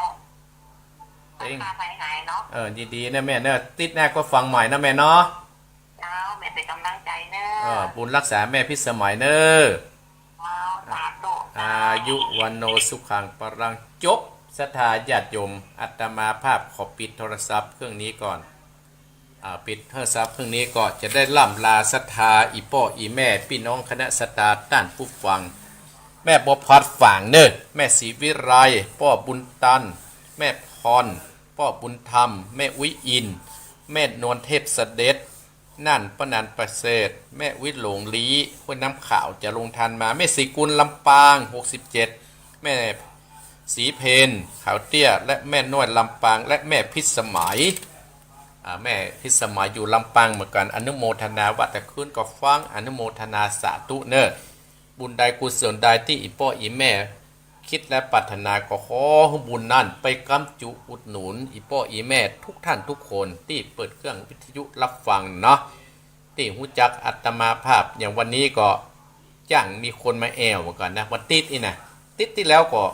เต็ง รักษาหายหายเนาะ เออ ดีๆ นะแม่เน่อ ติ๊ดหน้าก็ฟังใหม่นะแม่เนาะ เจ้า แม่เป๋นก๋ำลังใจ๋เน่อ เออ บุญรักษาแม่พิสมัยเน่อ เจ้า สาธุ อายุ วัณโณ สุขัง พลัง จบ ศรัทธาญาติโยม อาตมาภาพขอปิดโทรศัพท์เครื่องนี้ก่อน อ่า ปิดโทรศัพท์เครื่องนี้ก็จะได้ล่ำลาศรัทธาอี่ป้ออี่แม่ปี้น้องคณะศรัทธาต้านผู้ฟัง แม่บัวผัดฝางเน่อ แม่ศรีวิไล ป้อบุญตัน แม่พร ป้อบุญธรรม แม่อุ๊ยอิน แม่นวลเทพเสด็จ น่านป้อหนานประเสริฐ แม่อุ๊ยหลงลี้ ห้วยน้ำขาว จาโรงทานมา แม่ศรีกุล ลำปาง หกสิบเจ็ด แม่ศรีเพญ ขาวเตี้ย และแม่น้อย ลำปาง และแม่พิสมัย อ่า แม่พิสมัยอยู่ลำปางเหมือนกั๋น อนุโมทนาว่าต๋ะคืนก็ฟัง อนุโมทนาสาธุเน่อ บุญใดกุศลใดตี้อี่ป้ออี่แม่ คิดและปรารถนาก็ขอหื้อบุญนั้นไปก๋ำจุอุดหนุนอี่ป้ออี่แม่ทุกท่านทุกคนตี้เปิดเครื่องวิทยุรับฟังเนาะ ตี้ฮู้จักอาตมาภาพ อย่างวันนี้ก็จ้างมีคนมาแอ่วเหมือนกั๋นนะ วันติ๊ดนี่นะ ติ๊ดตี้แล้วก็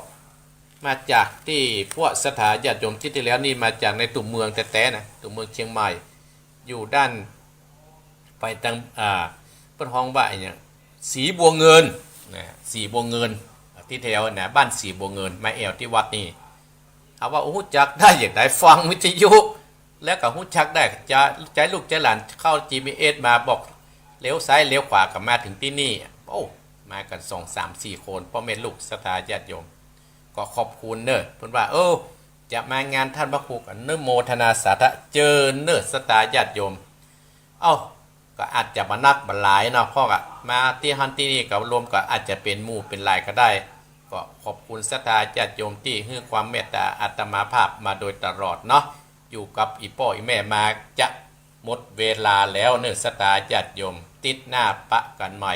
มาจากตี้พวกศรัทธาญาติโยม ติ๊ดตี้แล้วนี่มาจากในตั๋วเมืองแต๊ๆ นะ ตั๋วเมืองเชียงใหม่ อยู่ด้าน ไปตาง อ่า เปิ้นฮ้องว่าอะหยัง สีบัวเงิน นะ สีบัวเงิน ตี้แถวนะ บ้านสีบัวเงิน มาแอ่วตี้วัดนี่ หาว่าฮู้จักได้อย่างใด ฟังวิทยุ แล้วก็ฮู้จักได้ จะ ใจ๊ลูกใจ๊หลานเข้าจีพีเอสมาบอก เลี้ยวซ้ายเลี้ยวขวาก็มาเถิงตี้นี่ โอ้ มากั๋นสองสามสี่คน ป้อแม่ลูกศรัทธาญาติโยม ก็ขอบคุณเน่อ เปิ้นว่า เออ จะมางานต้านพระครู อนุโมทนาสาธุ เจิญเน่อศรัทธาญาติโยม เอ้า ก็อาจจะบ่นักบ่หลายเนาะ เพราะว่ามาตี้หั้นตี้นี่ก็รวมก็อาจจะเป๋นหมู่เป๋นหลายก็ได้ ก็ขอบคุณศรัทธาญาติโยมตี้หื้อความเมตต๋าอาตมาภาพมาโดยตลอดเนาะ อยู่กับอี่ป้ออี่แม่มาจะหมดเวลาแล้วเน่อศรัทธาญาติโยม ติ๊ดหน้าปะกั๋นใหม่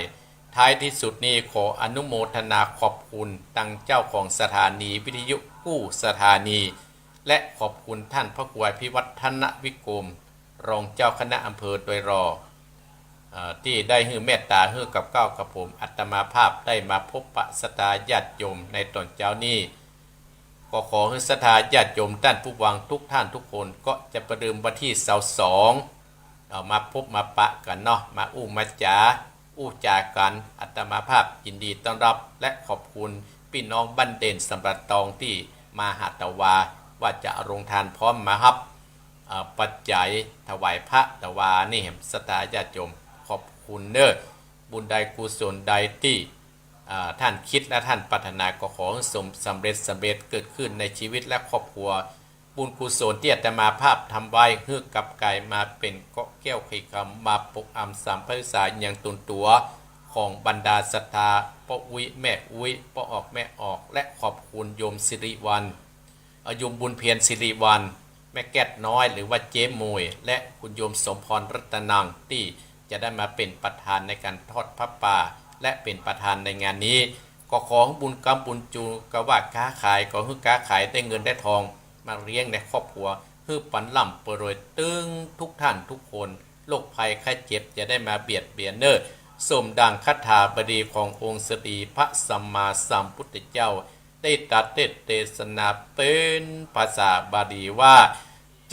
ท้ายตี้สุดนี้ขออนุโมทนาขอบคุณตังเจ้าของสถานีวิทยุกู้สถานี และขอบคุณต้านพระครูอภิวัฒนวิกรม รองเจ้าคณะอำเภอดอยหล่อ เอ่อ ตี้ได้หื้อเมตต๋าหื้อกับเกล้ากับผมอาตมาภาพได้มาพบปะศรัทธาญาติโยมในต๋อนเจ๊านี้ ก็ขอหื้อศรัทธาญาติโยมต้านผู้ฟังทุกท่านทุกคน ก็จะประเดิมวันตี้ซาวสอง เอามาพบมาปะกั๋นเนาะ มาอู้มาจ๋า อู้จ๋ากั๋น อาตมาภาพยินดีต้อนรับ และขอบคุณปี้น้องบ้านเด่นสำราญตองตี้มาหาตะวา ว่าจะเอาโรงทานพร้อมมาฮับ เอ่อ ปัจจัยถวายพระตะวานี่แหม ศรัทธาญาติโยม ขอบคุณเน่อ บุญใดกุศลใดตี้ อ่า ต้านคิดและต้านปรารถนาก็ขอหื้อสม สำเร็จ สำเร็จเกิดขึ้นในชีวิตและครอบครัว บุญกุศลตี้อาตมาภาพทำไว้หื้อกลับกลายมาเป๋นเกราะแก้วไขคำ มาปกอำสามไพศาลยังตนตั๋วของบรรดาศรัทธา ป้ออุ๊ย แม่อุ๊ย ป้อออก แม่ออก และขอบคุณโยมสิริวัลย์ เอ่อ โยมบุญเพ็ญ สิริวัลย์ แม่แก๊ดน้อย หรือว่าเจ๊หมวย และคุณโยมสมพร รัตนัง ตี้จะได้มาเป๋นประธานในก๋านทอดผ้าป่า และเป๋นประธานในงานนี้ ก็ขอหื้อบุญก๊ำบุญจู กะว่าค้าขายก็หื้อค้าขายได้เงินได้ทอง มาเลี้ยงในครอบครัว หื้อปันร่ำเปิดรวยตึงทุกท่านทุกคน โรคภัยไข้เจ็บจะได้มาเบียดเบียนเน่อ สมดังคาถาบดีขององค์สรีพระสัมมาสัมพุทธเจ้า ได้ตรัสเทศน์เตสนาเป๋นภาษาบาลีว่า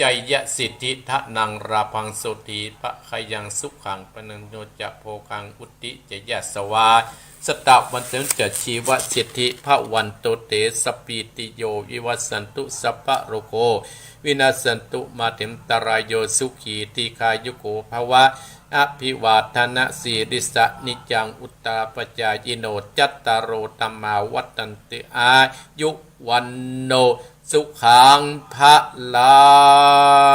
จยสิทธิธนังลาภังโสติภะคะยังสุขังพะนังโนจะโภคังวุตติจะยะสวา สะตะวันตังจะชีวสิทธิภะวันโตเตสะปีติโยวิวัสสันตุสัพพะโรโควินัสสันตุมาเตมตะรายโยสุขีทีฆายุโกภะวะ อภิวาทนะสีลิสสะนิจจังอุตตาปะจายิโน จัตตาโรธัมมาวัฑฒันติอายุวัณโณสุขังพะลัง